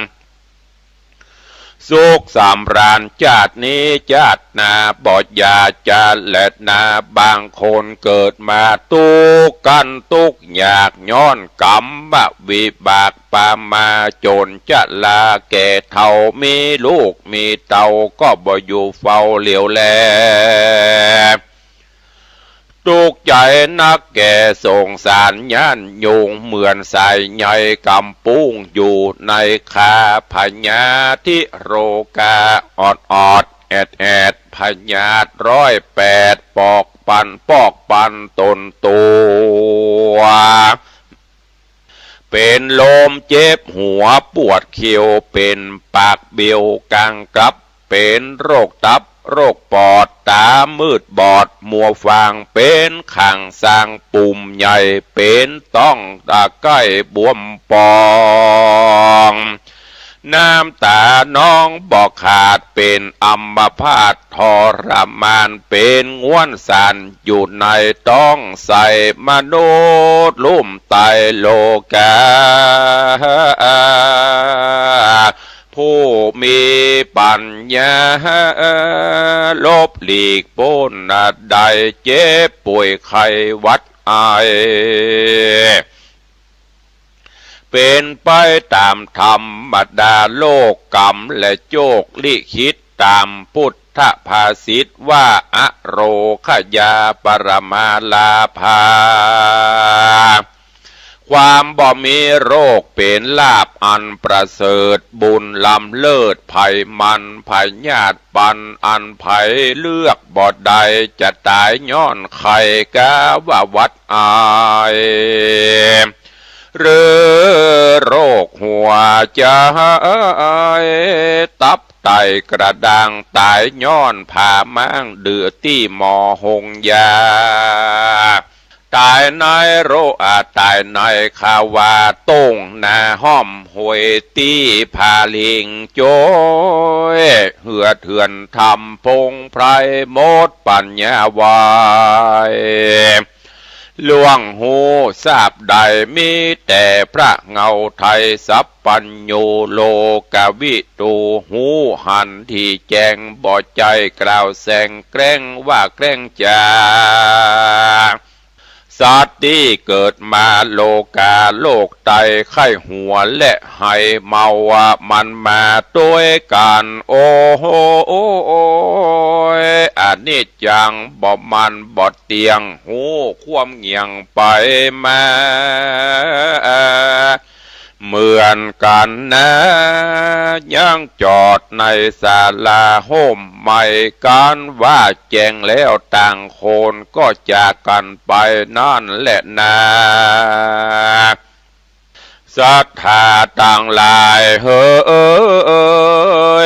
สุขสำราญจาตินี้จาติหน้า บ่อย่าจะแลนา บางคนเกิดมาตุ๊กข์กั๋นตุ๊กข์ยาก ย้อนกรรมวิบากปามา จ๋นจะลาแก่เฒ่า มีลูกมีเต้าก็บ่อยู่เฝ้าเหลียวแล ตุ๊กข์ใจ๋นักแก่สงสารย้านยุง เหมือนสายใยกำปุ้งอยู่ในคา พยาธิโรคาออดออดแอดแอด พยาธิร้อยแปดปอกปันปอกปันตนตั๋ว เป็นลมเจ็บหัวปวดเข่า เป็นปากเบียวกางกลับ เป็นโรคตับโรคปอด ต๋ามืดบอดมัวฟาง เป็นข้างสร้างปุ่มใหญ่ เป็นต๊องตะไคร่บวมป่อง น้ำต๋านองบ่ขาด เป็นอัมพาตทรมาน เป็นง้วนสานอยู่ในต๊องไส้ มนุษย์ลุ่มต๋ายโลก๋า ผู้มีปั๋ญญาหลบหลีกป๊นได้ เจ็บป่วยไข้หวัดไอ เป็นไปต๋ามธรรมดาโลกกรรมและโจคลิขิต ต๋ามพุทธภาษิตว่า อโรคยาปรมาลาภา ความบ่มีโรคเป๋นลาภอันประเสริฐ บุญล้ำเลิศ ไผมันพยาธิปัน อันไผเลือกบ่ได้ จะต๋ายย้อนไข้ กาว่าหวัดไอ หรือโรคหัวใจ๋ ตับไตกระด้าง ต๋ายย้อนผ่าม้าง ดื้อตี้หมอโฮงยา ต๋ายในโรค อ่า ต๋ายในคาวา ต้งนาห้อมห้วย ตี้ผาลิงโจ้ย เหือดเถื่อนทำพงไพร หมดปั๋ญญาวาย ล่วงฮู้ทราบได้ มีแต่พระเหง้าไทย สัพพัญญูโลกวิทู ฮู้หันตี้แจ้ง บ่ใจ้กล่าวแสงแกล้ง ว่าแกล้งจ๋า สัตว์ตี้เกิดมาโลก๋าโลกไต ใค่หัวและไห้เมา มันมาตวยกั๋น โอ้โห โอ้ย อนิจจัง บ่มั่นบ่เตี้ยง ฮู้ความเหงี่ยงไปมา เหมือนกั๋นนา ยังจอดในศาลาฮ่มไหม้กั๋น ว่าแจ้งแล้วต่างคนก็จากกั๋นไป นั้นแหละนา ศรัทธาตังหลายเห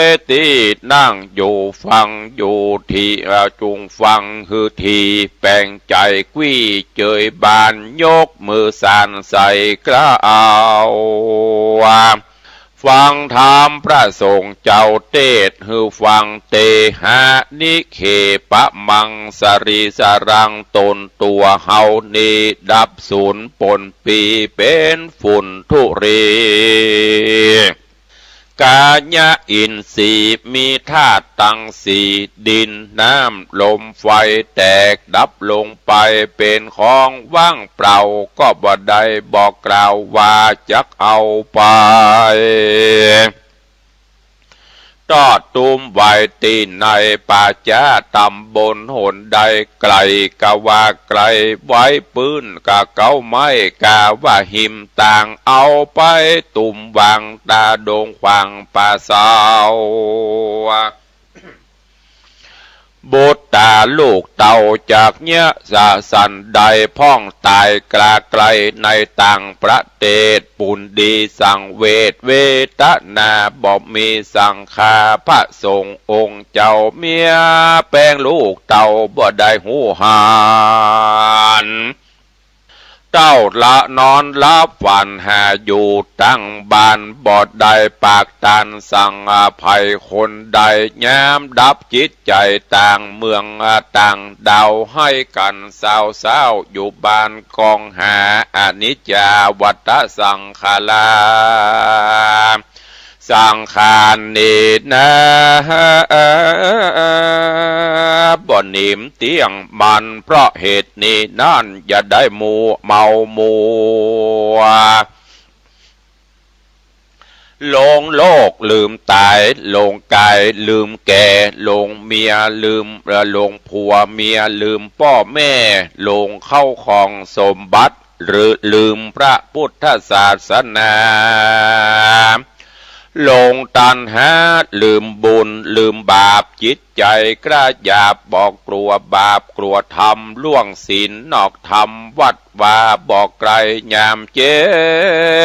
ย ตี้นั่งอยู่ฟังอยู่ตี้ อ่า จุ่งฟังหื้อตี้ แป๋งใจ๋กวี้เจยบาน ยกมือสานใส่เกล้า ฟังธรรมพระสงฆ์เจ้าเตสน์ หื้อฟังเตหะ นิเคปะมัง สะรีสะรัง ต๋นตั๋วเฮานี้ ดับสูญปนปี้ เป๋นฝุ่นธุลี กายะอินทรีย์ มีธาตุตังสี่ ดิน น้ำ ลม ไฟ แตกดับลงไป เป๋นของว่างเปล่า ก็บ่ได้บอกกล่าวว่าจักเอาไป ตอดตุ้มไว้ตี้ในป่าจ๊า ต๋ำบลหนใดไก๋ กาว่าไก๋ ไว้ปื้นกาเก๊าไม้ กาว่าหิมต่าง เอาไปตุ้มวางต๋าดงขวางป่าเซา บุตรต๋าลูกเต้าจักเยียะสะสันใด พ่องต๋ายกล้าไก๋ในต่างประเตศ ปุณดีสังเวชเวทนา บ่มีสังฆาพระสงฆ์องค์เจ้าเมีย แป๋งลูกเต้าบ่ได้ฮู้หัน เต้าละนอนหลับฝันหาอยู่ตังบ้าน บ่ได้ปากตานสังภัยคนใด ยามดับจิตใจ๋ต่างเมืองต่างดาว หื้อกั๋นเศร้าๆ อยู่บ้านกองหา อนิจจาวัฏฏะสังขารา สังขารนี้นา บ่นิ่มเตี้ยงมั่น เพราะเหตุนี้นั้น อย่าได้มัวเมามัว หลงโลกลืมต๋าย หลงก๋ายลืมแก่ หลงเมียลืม เอ่อ หลงผัวเมียลืมป้อแม่ หลงเข้าของสมบัติ หรือลืมพระพุทธศาสนา หลงตัณหา ลืมบุญ ลืมบาป จิตใจ๋กล้าหยาบ บ่กลัวบาปกลัวธรรม ล่วงศีลนอกธรรม วัด ว่าบ่ไกลยามเจ็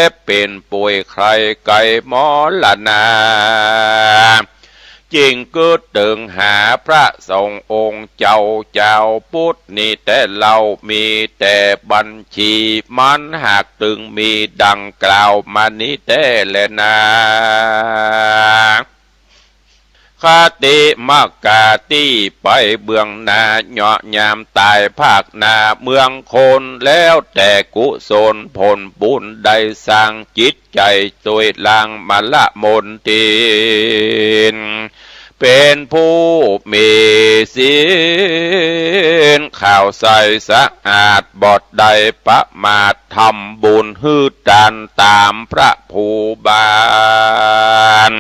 บ เป๋นป่วยใคร่ไก๋มรณา จึงกึ๊ดเถิงหาพระสงฆ์องค์เจ้า เจ้าปุทธนี้แต๊เล่า มีแต่บัญชี มันหากตึงมีดังกล่าวมานี้แต๊แลนา คติมกาตี้ไปเบื้องหน้า เหยาะยามต๋ายภาคหน้าเมืองคน แล้วแต่กุศลผลบุญได้สร้างจิตใจ๋ตวยล้างมลมลทิน เป๋นผู้มีศีลขาวใสสะอาด บ่ได้ประมาท ทำบุญหื้อตานต๋ามพระภูบาล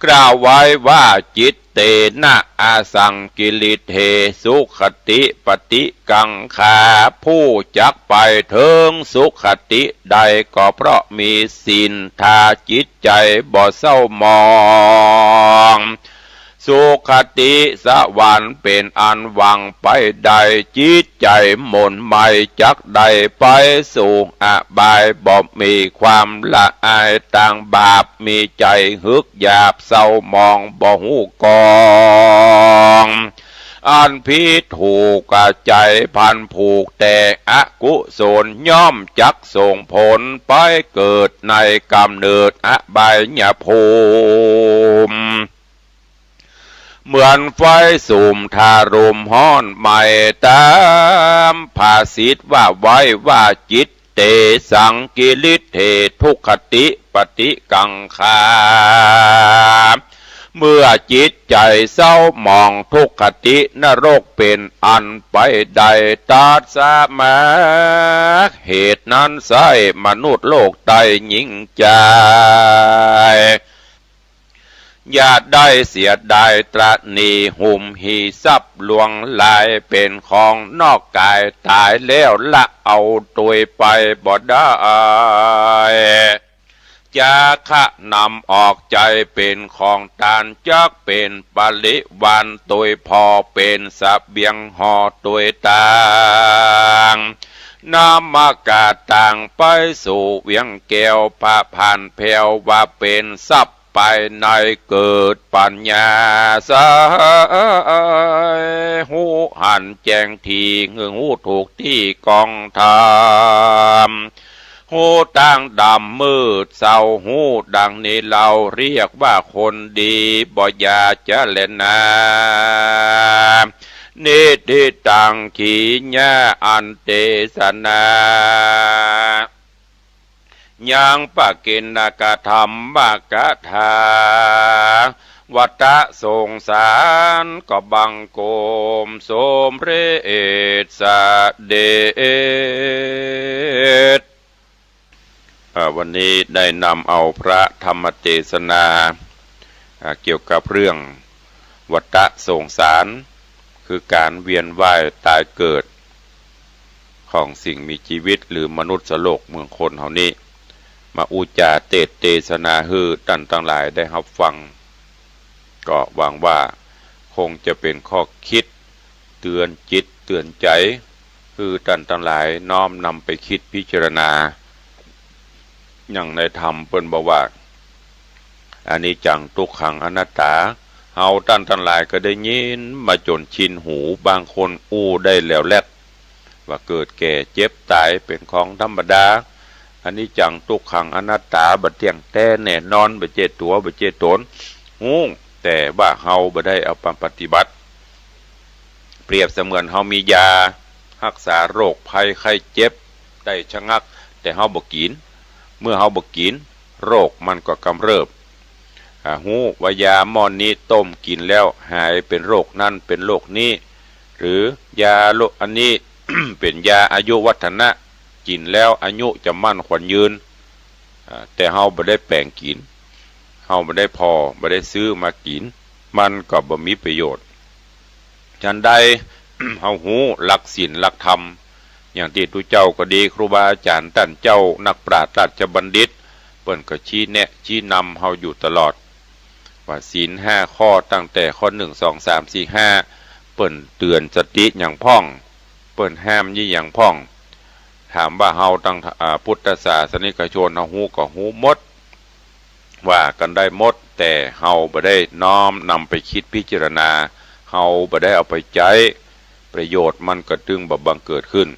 กล่าวไว้ว่า จิตเตนะ อสังกิริเท สุขติปฏิกังขา ผู้จักไปเถิงสุขติได้ ก็เพราะมีศีล ถ้าจิตใจ๋บ่เศร้าหมอง สุขติสวรรค์เป๋นอันหวังไปได้ จิตใจ๋หม่นไหม้จักได้ไปสู่อบาย บ่มีความละอายตางบาป มีใจ๋หึกหยาบเศร้าหมองบ่ฮู้กอง อันผิดถูก ใจ๋พันผูกแต่อกุศล ย่อมจักส่งผลไปเกิดในก๋ำเนิดอบายภูมิ เหมือนไฟสุมถ้าลมฮ้อนไหม้ ต๋ามภาษิตว่าไว้ว่า จิตเตสังกิริเท ทุกขติปฏิกังขา เมื่อจิตใจ๋เศร้าหมอง ทุกขตินรกเป๋นอันไปได้ ตัสมา เหตุนั้นไส้มนุษย์โลกได้หยิ่งใจ๋ อย่าได้เสียดายตระหนี่ หุมหีทรัพย์หลวงหลาย เป๋นของนอกก๋าย ต๋ายแล้วละเอาตวยไปบ่ได้ จาคะนำออกใจ๋เป๋นของตาน จักเป๋นปริวารตวยผ่อ เป๋นเสบียงห่อตวยตาง นำมากาต่างไปสู่เวียงแก้ว พระพานแผ้วว่าเป๋นทรัพย์ ภายในเกิดปัญญาใส ฮู้หันแจ้งตี้ คือฮู้ถูกตี้กองธรรม ฮู้ตางดำมืดเศร้า ฮู้ดังนี้เฮาเรียกว่าคนดี บ่อย่าจะแลนา นิทธิตัง ขีญา อันเตสนา ยังปะกิณกธรรมกถา วัตตะสงสารก็บังคมสมเร็จเสด็จ เอ่อ วันนี้ได้นำเอาพระธรรมเตสนา อ่า เกี่ยวกับเรื่องวัฏฏะสงสาร คือก๋านเวียนว่ายต๋ายเกิด ของสิ่งมีจีวิต หรือมนุษย์โลกเมืองคนเฮานี้ มาอู้จ๋าเตสน์เตสนาหื้อต้านตังหลายได้ฮับฟัง ก็หวังว่าคงจะเป๋นข้อคิดเตื๋อนจิตเตื๋อนใจ๋ หื้อต้านตังหลายน้อมนำไปคิดพิจารณา อย่างในธรรมเปิ้นบอกว่า อนิจจัง ทุกขัง อนัตตา เฮาต้านตังหลายก็ได้ยินมาจ๋นชินหู บางคนอู้ได้แหลวแหลก ว่าเกิดแก่เจ็บต๋ายเป๋นของธรรมดา อนิจจัง ทุกขัง อนัตตา บ่เตี้ยงแต๊แน่นอน บ่ใจ้ตั๋ว บ่ใจ้ต๋น ฮู้ แต่ว่าเฮาบ่ได้เอามาปฏิบัติ เปรียบเสมือนเฮามียาฮักษาโรคภัยไข้เจ็บได้ชะงัก แต่เฮาบ่กิ๋น เมื่อเฮาบ่กิ๋น โรคมันก็กำเริบ อ่า ฮู้ว่ายาหม้อนี้ต้มกิ๋นแล้วหายเป๋นโรคนั้นเป๋นโรคนี้ หรือยาโรคอันนี้ เป๋นยาอายุวัฒนะ กิ๋นแล้วอายุจะมั่นขวัญยืน อ่า แต่เฮาบ่ได้แป๋งกิ๋น เฮาบ่ได้ผ่อ บ่ได้ซื้อมากิ๋น มันก็บ่มีประโยชน์ ฉันใด เฮาฮู้หลักศีลหลักธรรม อย่างตี้ตุ๊เจ้าก็ดี ครูบาอาจ๋ารย์ต้านเจ้า นักปราชญ์ราชบัณฑิต เปิ้นก็ชี้แนะชี้นำเฮาอยู่ตลอด ว่าศีลห้าข้อตั้งแต่ข้อหนึ่ง สอง สาม สี่ ห้า เปิ้นเตื๋อนสติหยังพ่อง ปิ้นห้ามยี่หยังพ่อง ถามว่าเฮาตัง อ่า พุทธศาสนิกชนเฮาฮู้ก็ฮู้หมด ว่ากั๋นได้หมด แต่เฮาบ่ได้น้อมนำไปกึ๊ดพิจารณา เฮาบ่ได้เอาไปใจ๊ ประโยชน์มันก็ตึงบ่บังเกิดขึ้น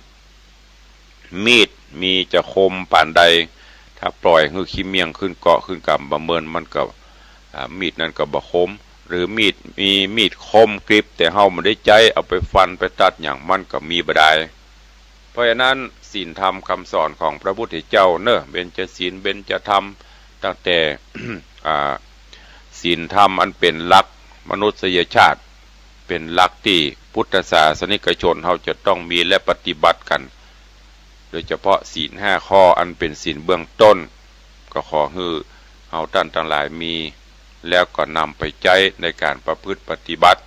มีดมีจะคมปานใด ถ้าปล่อยหื้อขี้เมี่ยงขึ้นเกาะขึ้นกำบ่เมินมันก็ อ่า มีดนั้นก็บ่คม หรือมีดมีมีดคมกริบ แต่เฮาบ่ได้ใจ๊เอาไปฟันไปตัดหยังมันก็มีบ่ดาย เพราะฉะนั้นศีลธรรมคำสอนของพระพุทธเจ้าเนอะ เบญจศีลเบญจธรรม ตั้งแต่ อ่า ศีลธรรมอันเป๋นหลักมนุษยชาติ เป๋นหลักตี้พุทธศาสนิกชนเฮาจะต้องมีและปฏิบัติกั๋น โดยเฉพาะศีลห้าข้ออันเป๋นศีลเบื้องต้น ก็ขอหื้อเฮาต้านตังหลายมี แล้วก็นำไปใจ๊ในก๋านประพฤติปฏิบัติ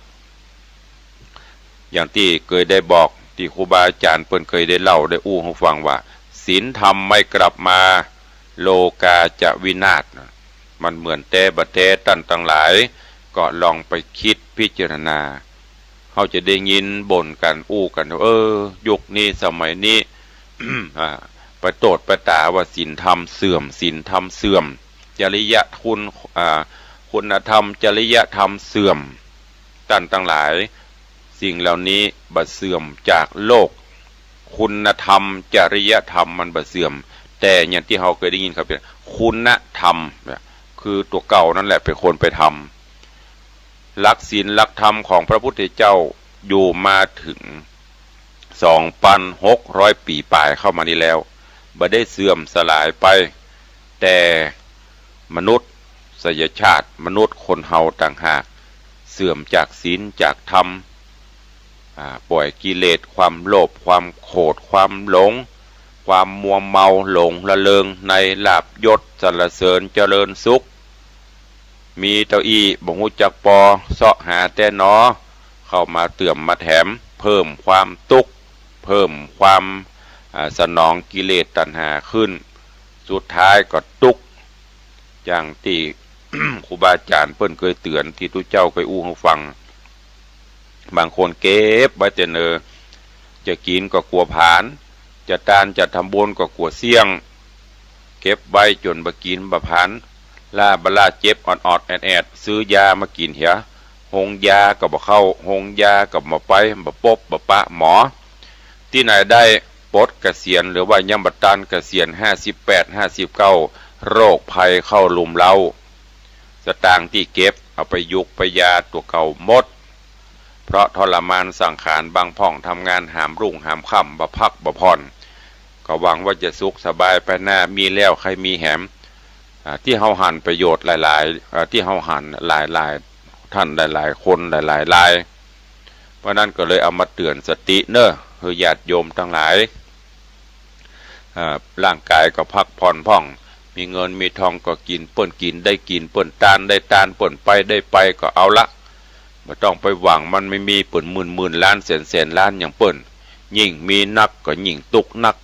อย่างตี้เกยได้บอก ตี้ครูบาอาจ๋ารย์เปิ้นเกยได้เล่าได้อู้หื้อฟังว่า ศีลธรรมไม่กลับมา โลกาจะวินาศ มันเหมือนแต๊บ่แต๊ ต้านตังหลาย ก็ลองไปกึ๊ดพิจารณา เฮาจะได้ยินบ่นกั๋นอู้กั๋น เออ ยุคนี้สมัยนี้ อ่า ไปโต้ษไปต๋าว่าศีลธรรมเสื่อม ศีลธรรมเสื่อม จริยคุณ อ่า คุณธรรมจริยธรรมเสื่อม ต้านตังหลาย สิ่งเหล่านี้บ่เสื่อมจากโลก คุณธรรมจริยธรรมมันบ่เสื่อม แต่อย่างตี้เฮาเกยได้ยินเขาเป๋นคุณธรรมเนี่ย คือตั๋วเก่านั่นแหละเป๋นคนไปทำ หลักศีลหลักธรรมของพระพุทธเจ้าอยู่มาเถิง สองปันหกร้อยปี๋ป๋ายเข้ามานี้แล้ว บ่ได้เสื่อมสลายไป แต่มนุษยชาติ มนุษย์คนเฮาต่างหาก เสื่อมจากศีลจากธรรม อ่า ปล่อยกิเลส ความโลภ ความโขด ความหลง ความมัวเมาหลงระเริงในลาภยศสรรเสริญเจริญสุข มีเต้าอี้บ่ฮู้จักปอ เซาะหาแต๊หนอ เข้ามาเติมมาแถม เพิ่มความตุ๊กข์ เพิ่มความ อ่า สนองกิเลสตัณหาขึ้น สุดท้ายก็ตุ๊กข์ อย่างตี้ ครูบาอาจ๋ารย์เปิ้นเกยเตื๋อน ตี้ตุ๊เจ้าเกยอู้หื้อฟัง บางคนเก็บไว้แต่เนอ จะกิ๋นก็กั๋วผลาญ จะตานจะทำบุญก็กั๋วเสี้ยง เก็บไว้จ๋นบ่กิ๋นบ่ผลาญ ล้าบ่ล้าเจ็บออดๆ แอดๆ ซื้อยามากิ๋นเหีย โฮงยาก็บ่เข้า โฮงยาก็บ่ไป บ่ปบบ่ปะหมอ ตี้ไหนได้ปลดเกษียณ หรือว่ายังบ่ตานเกษียณ ห้าสิบแปด ห้าสิบเก้า โรคภัยเข้ารุมเร้า สตางค์ตี้เก็บเอาไปยุกไปยาตั๋วเก่าหมด เพราะทรมานสังขาร บางพ่องทำงานหามรุ่งหามค่ำ บ่พักบ่ผ่อน ก็หวังว่าจะสุขสบายไปหน้า มีแล้วใค่มีแหม อ่า ตี้เฮาหันประโยชน์หลายๆ อ่า ตี้เฮาหันหลายๆ ท่านหลายๆ คนหลายๆ ราย เพราะนั้นก็เลยเอามาเตื๋อนสติเนอะ หื้อญาติโยมตังหลาย อ่า ร่างก๋ายก็พักผ่อนพ่อง มีเงินมีทองก็กิ๋นเปิ้นกิ๋น ได้กิ๋นเปิ้น ตานได้ตานเปิ้น ไปได้ไปก็เอาละ บ่ต้องไปหวังมัน บ่มีเปิ้นหมื่นๆ ล้าน แสนๆ ล้านหยังเปิ้น ยิ่งมีนักก็ยิ่งตุ๊กข์นัก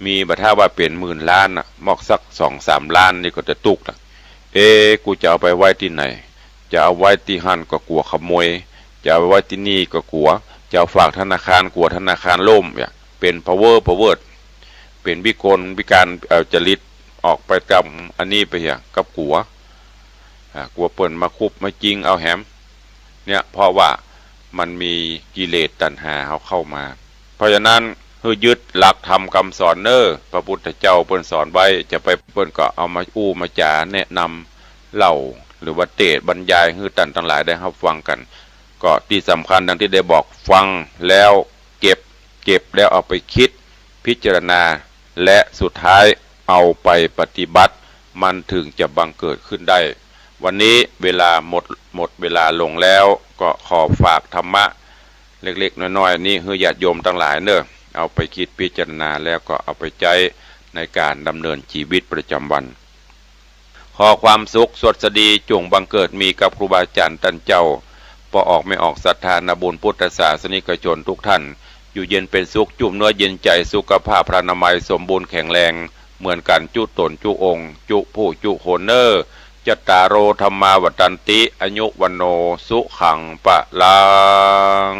มีบ่ถ้าว่าเป๋นหมื่นล้านน่ะ มอกสักสองสามล้านนี่ก็จะตุ๊กข์ละ เอ๊ะ กูจะเอาไปไว้ตี้ไหน จะเอาไว้ตี้หั้นก็กั๋วขโมย จะเอาไว้ตี้นี่ก็กั๋ว จะเอาฝากธนาคารกั๋วธนาคารล่มเนี่ย เป๋นพะเวอพะเวิด เป๋นวิกลวิการ เอ่อ จริต ออกไปต๋ามอันนี้ไปเหีย กับกั๋ว อ่า กั๋วเปิ้นมาคุบมาจิงเอาแหม เนี่ย เพราะว่ามันมีกิเลสตัณหาเฮาเข้ามา เพราะฉะนั้นหื้อยึดหลักธรรมคำสอนเนอ พระพุทธเจ้าเปิ้นสอนไว้ จะไปเปิ้นก็เอามาอู้มาจ๋าแนะนำเล่า หรือว่าเตศน์บรรยายหื้อต้านตังหลายได้ฮับฟังกั๋น ก็ตี้สำคัญดังตี้ได้บอก ฟังแล้วเก็บ เก็บแล้วเอาไปกึ๊ดพิจารณา และสุดท้ายเอาไปปฏิบัติ มันเถิงจะบังเกิดขึ้นได้ วันนี้เวลาหมด หมดเวลาลงแล้ว ก็ขอฝากธรรมะเล็กๆ น้อยๆ นี้หื้อญาติโยมตังหลายเนอ เอาไปกึ๊ดพิจารณาแล้วก็เอาไปใจ๊ในก๋านดำเนินจีวิตประจำวัน ขอความสุขสวัสดีจุ่งบังเกิดมีกับครูบาอาจ๋ารย์ต้านเจ้า ป้อออกแม่ออกศรัทธานาบุญพุทธศาสนิกชนทุกท่าน อยู่เย็นเป๋นสุข จุ่มเนื้อเย็นใจ๋ สุขภาพพรรณนามัยสมบูรณ์แข็งแรง เหมือนกั๋นจุต๋นจุองค์ จุผู้จุคนเนอ จัตตาโร ธัมมา วัฑฒันติ อายุ วัณโณ สุขัง พลัง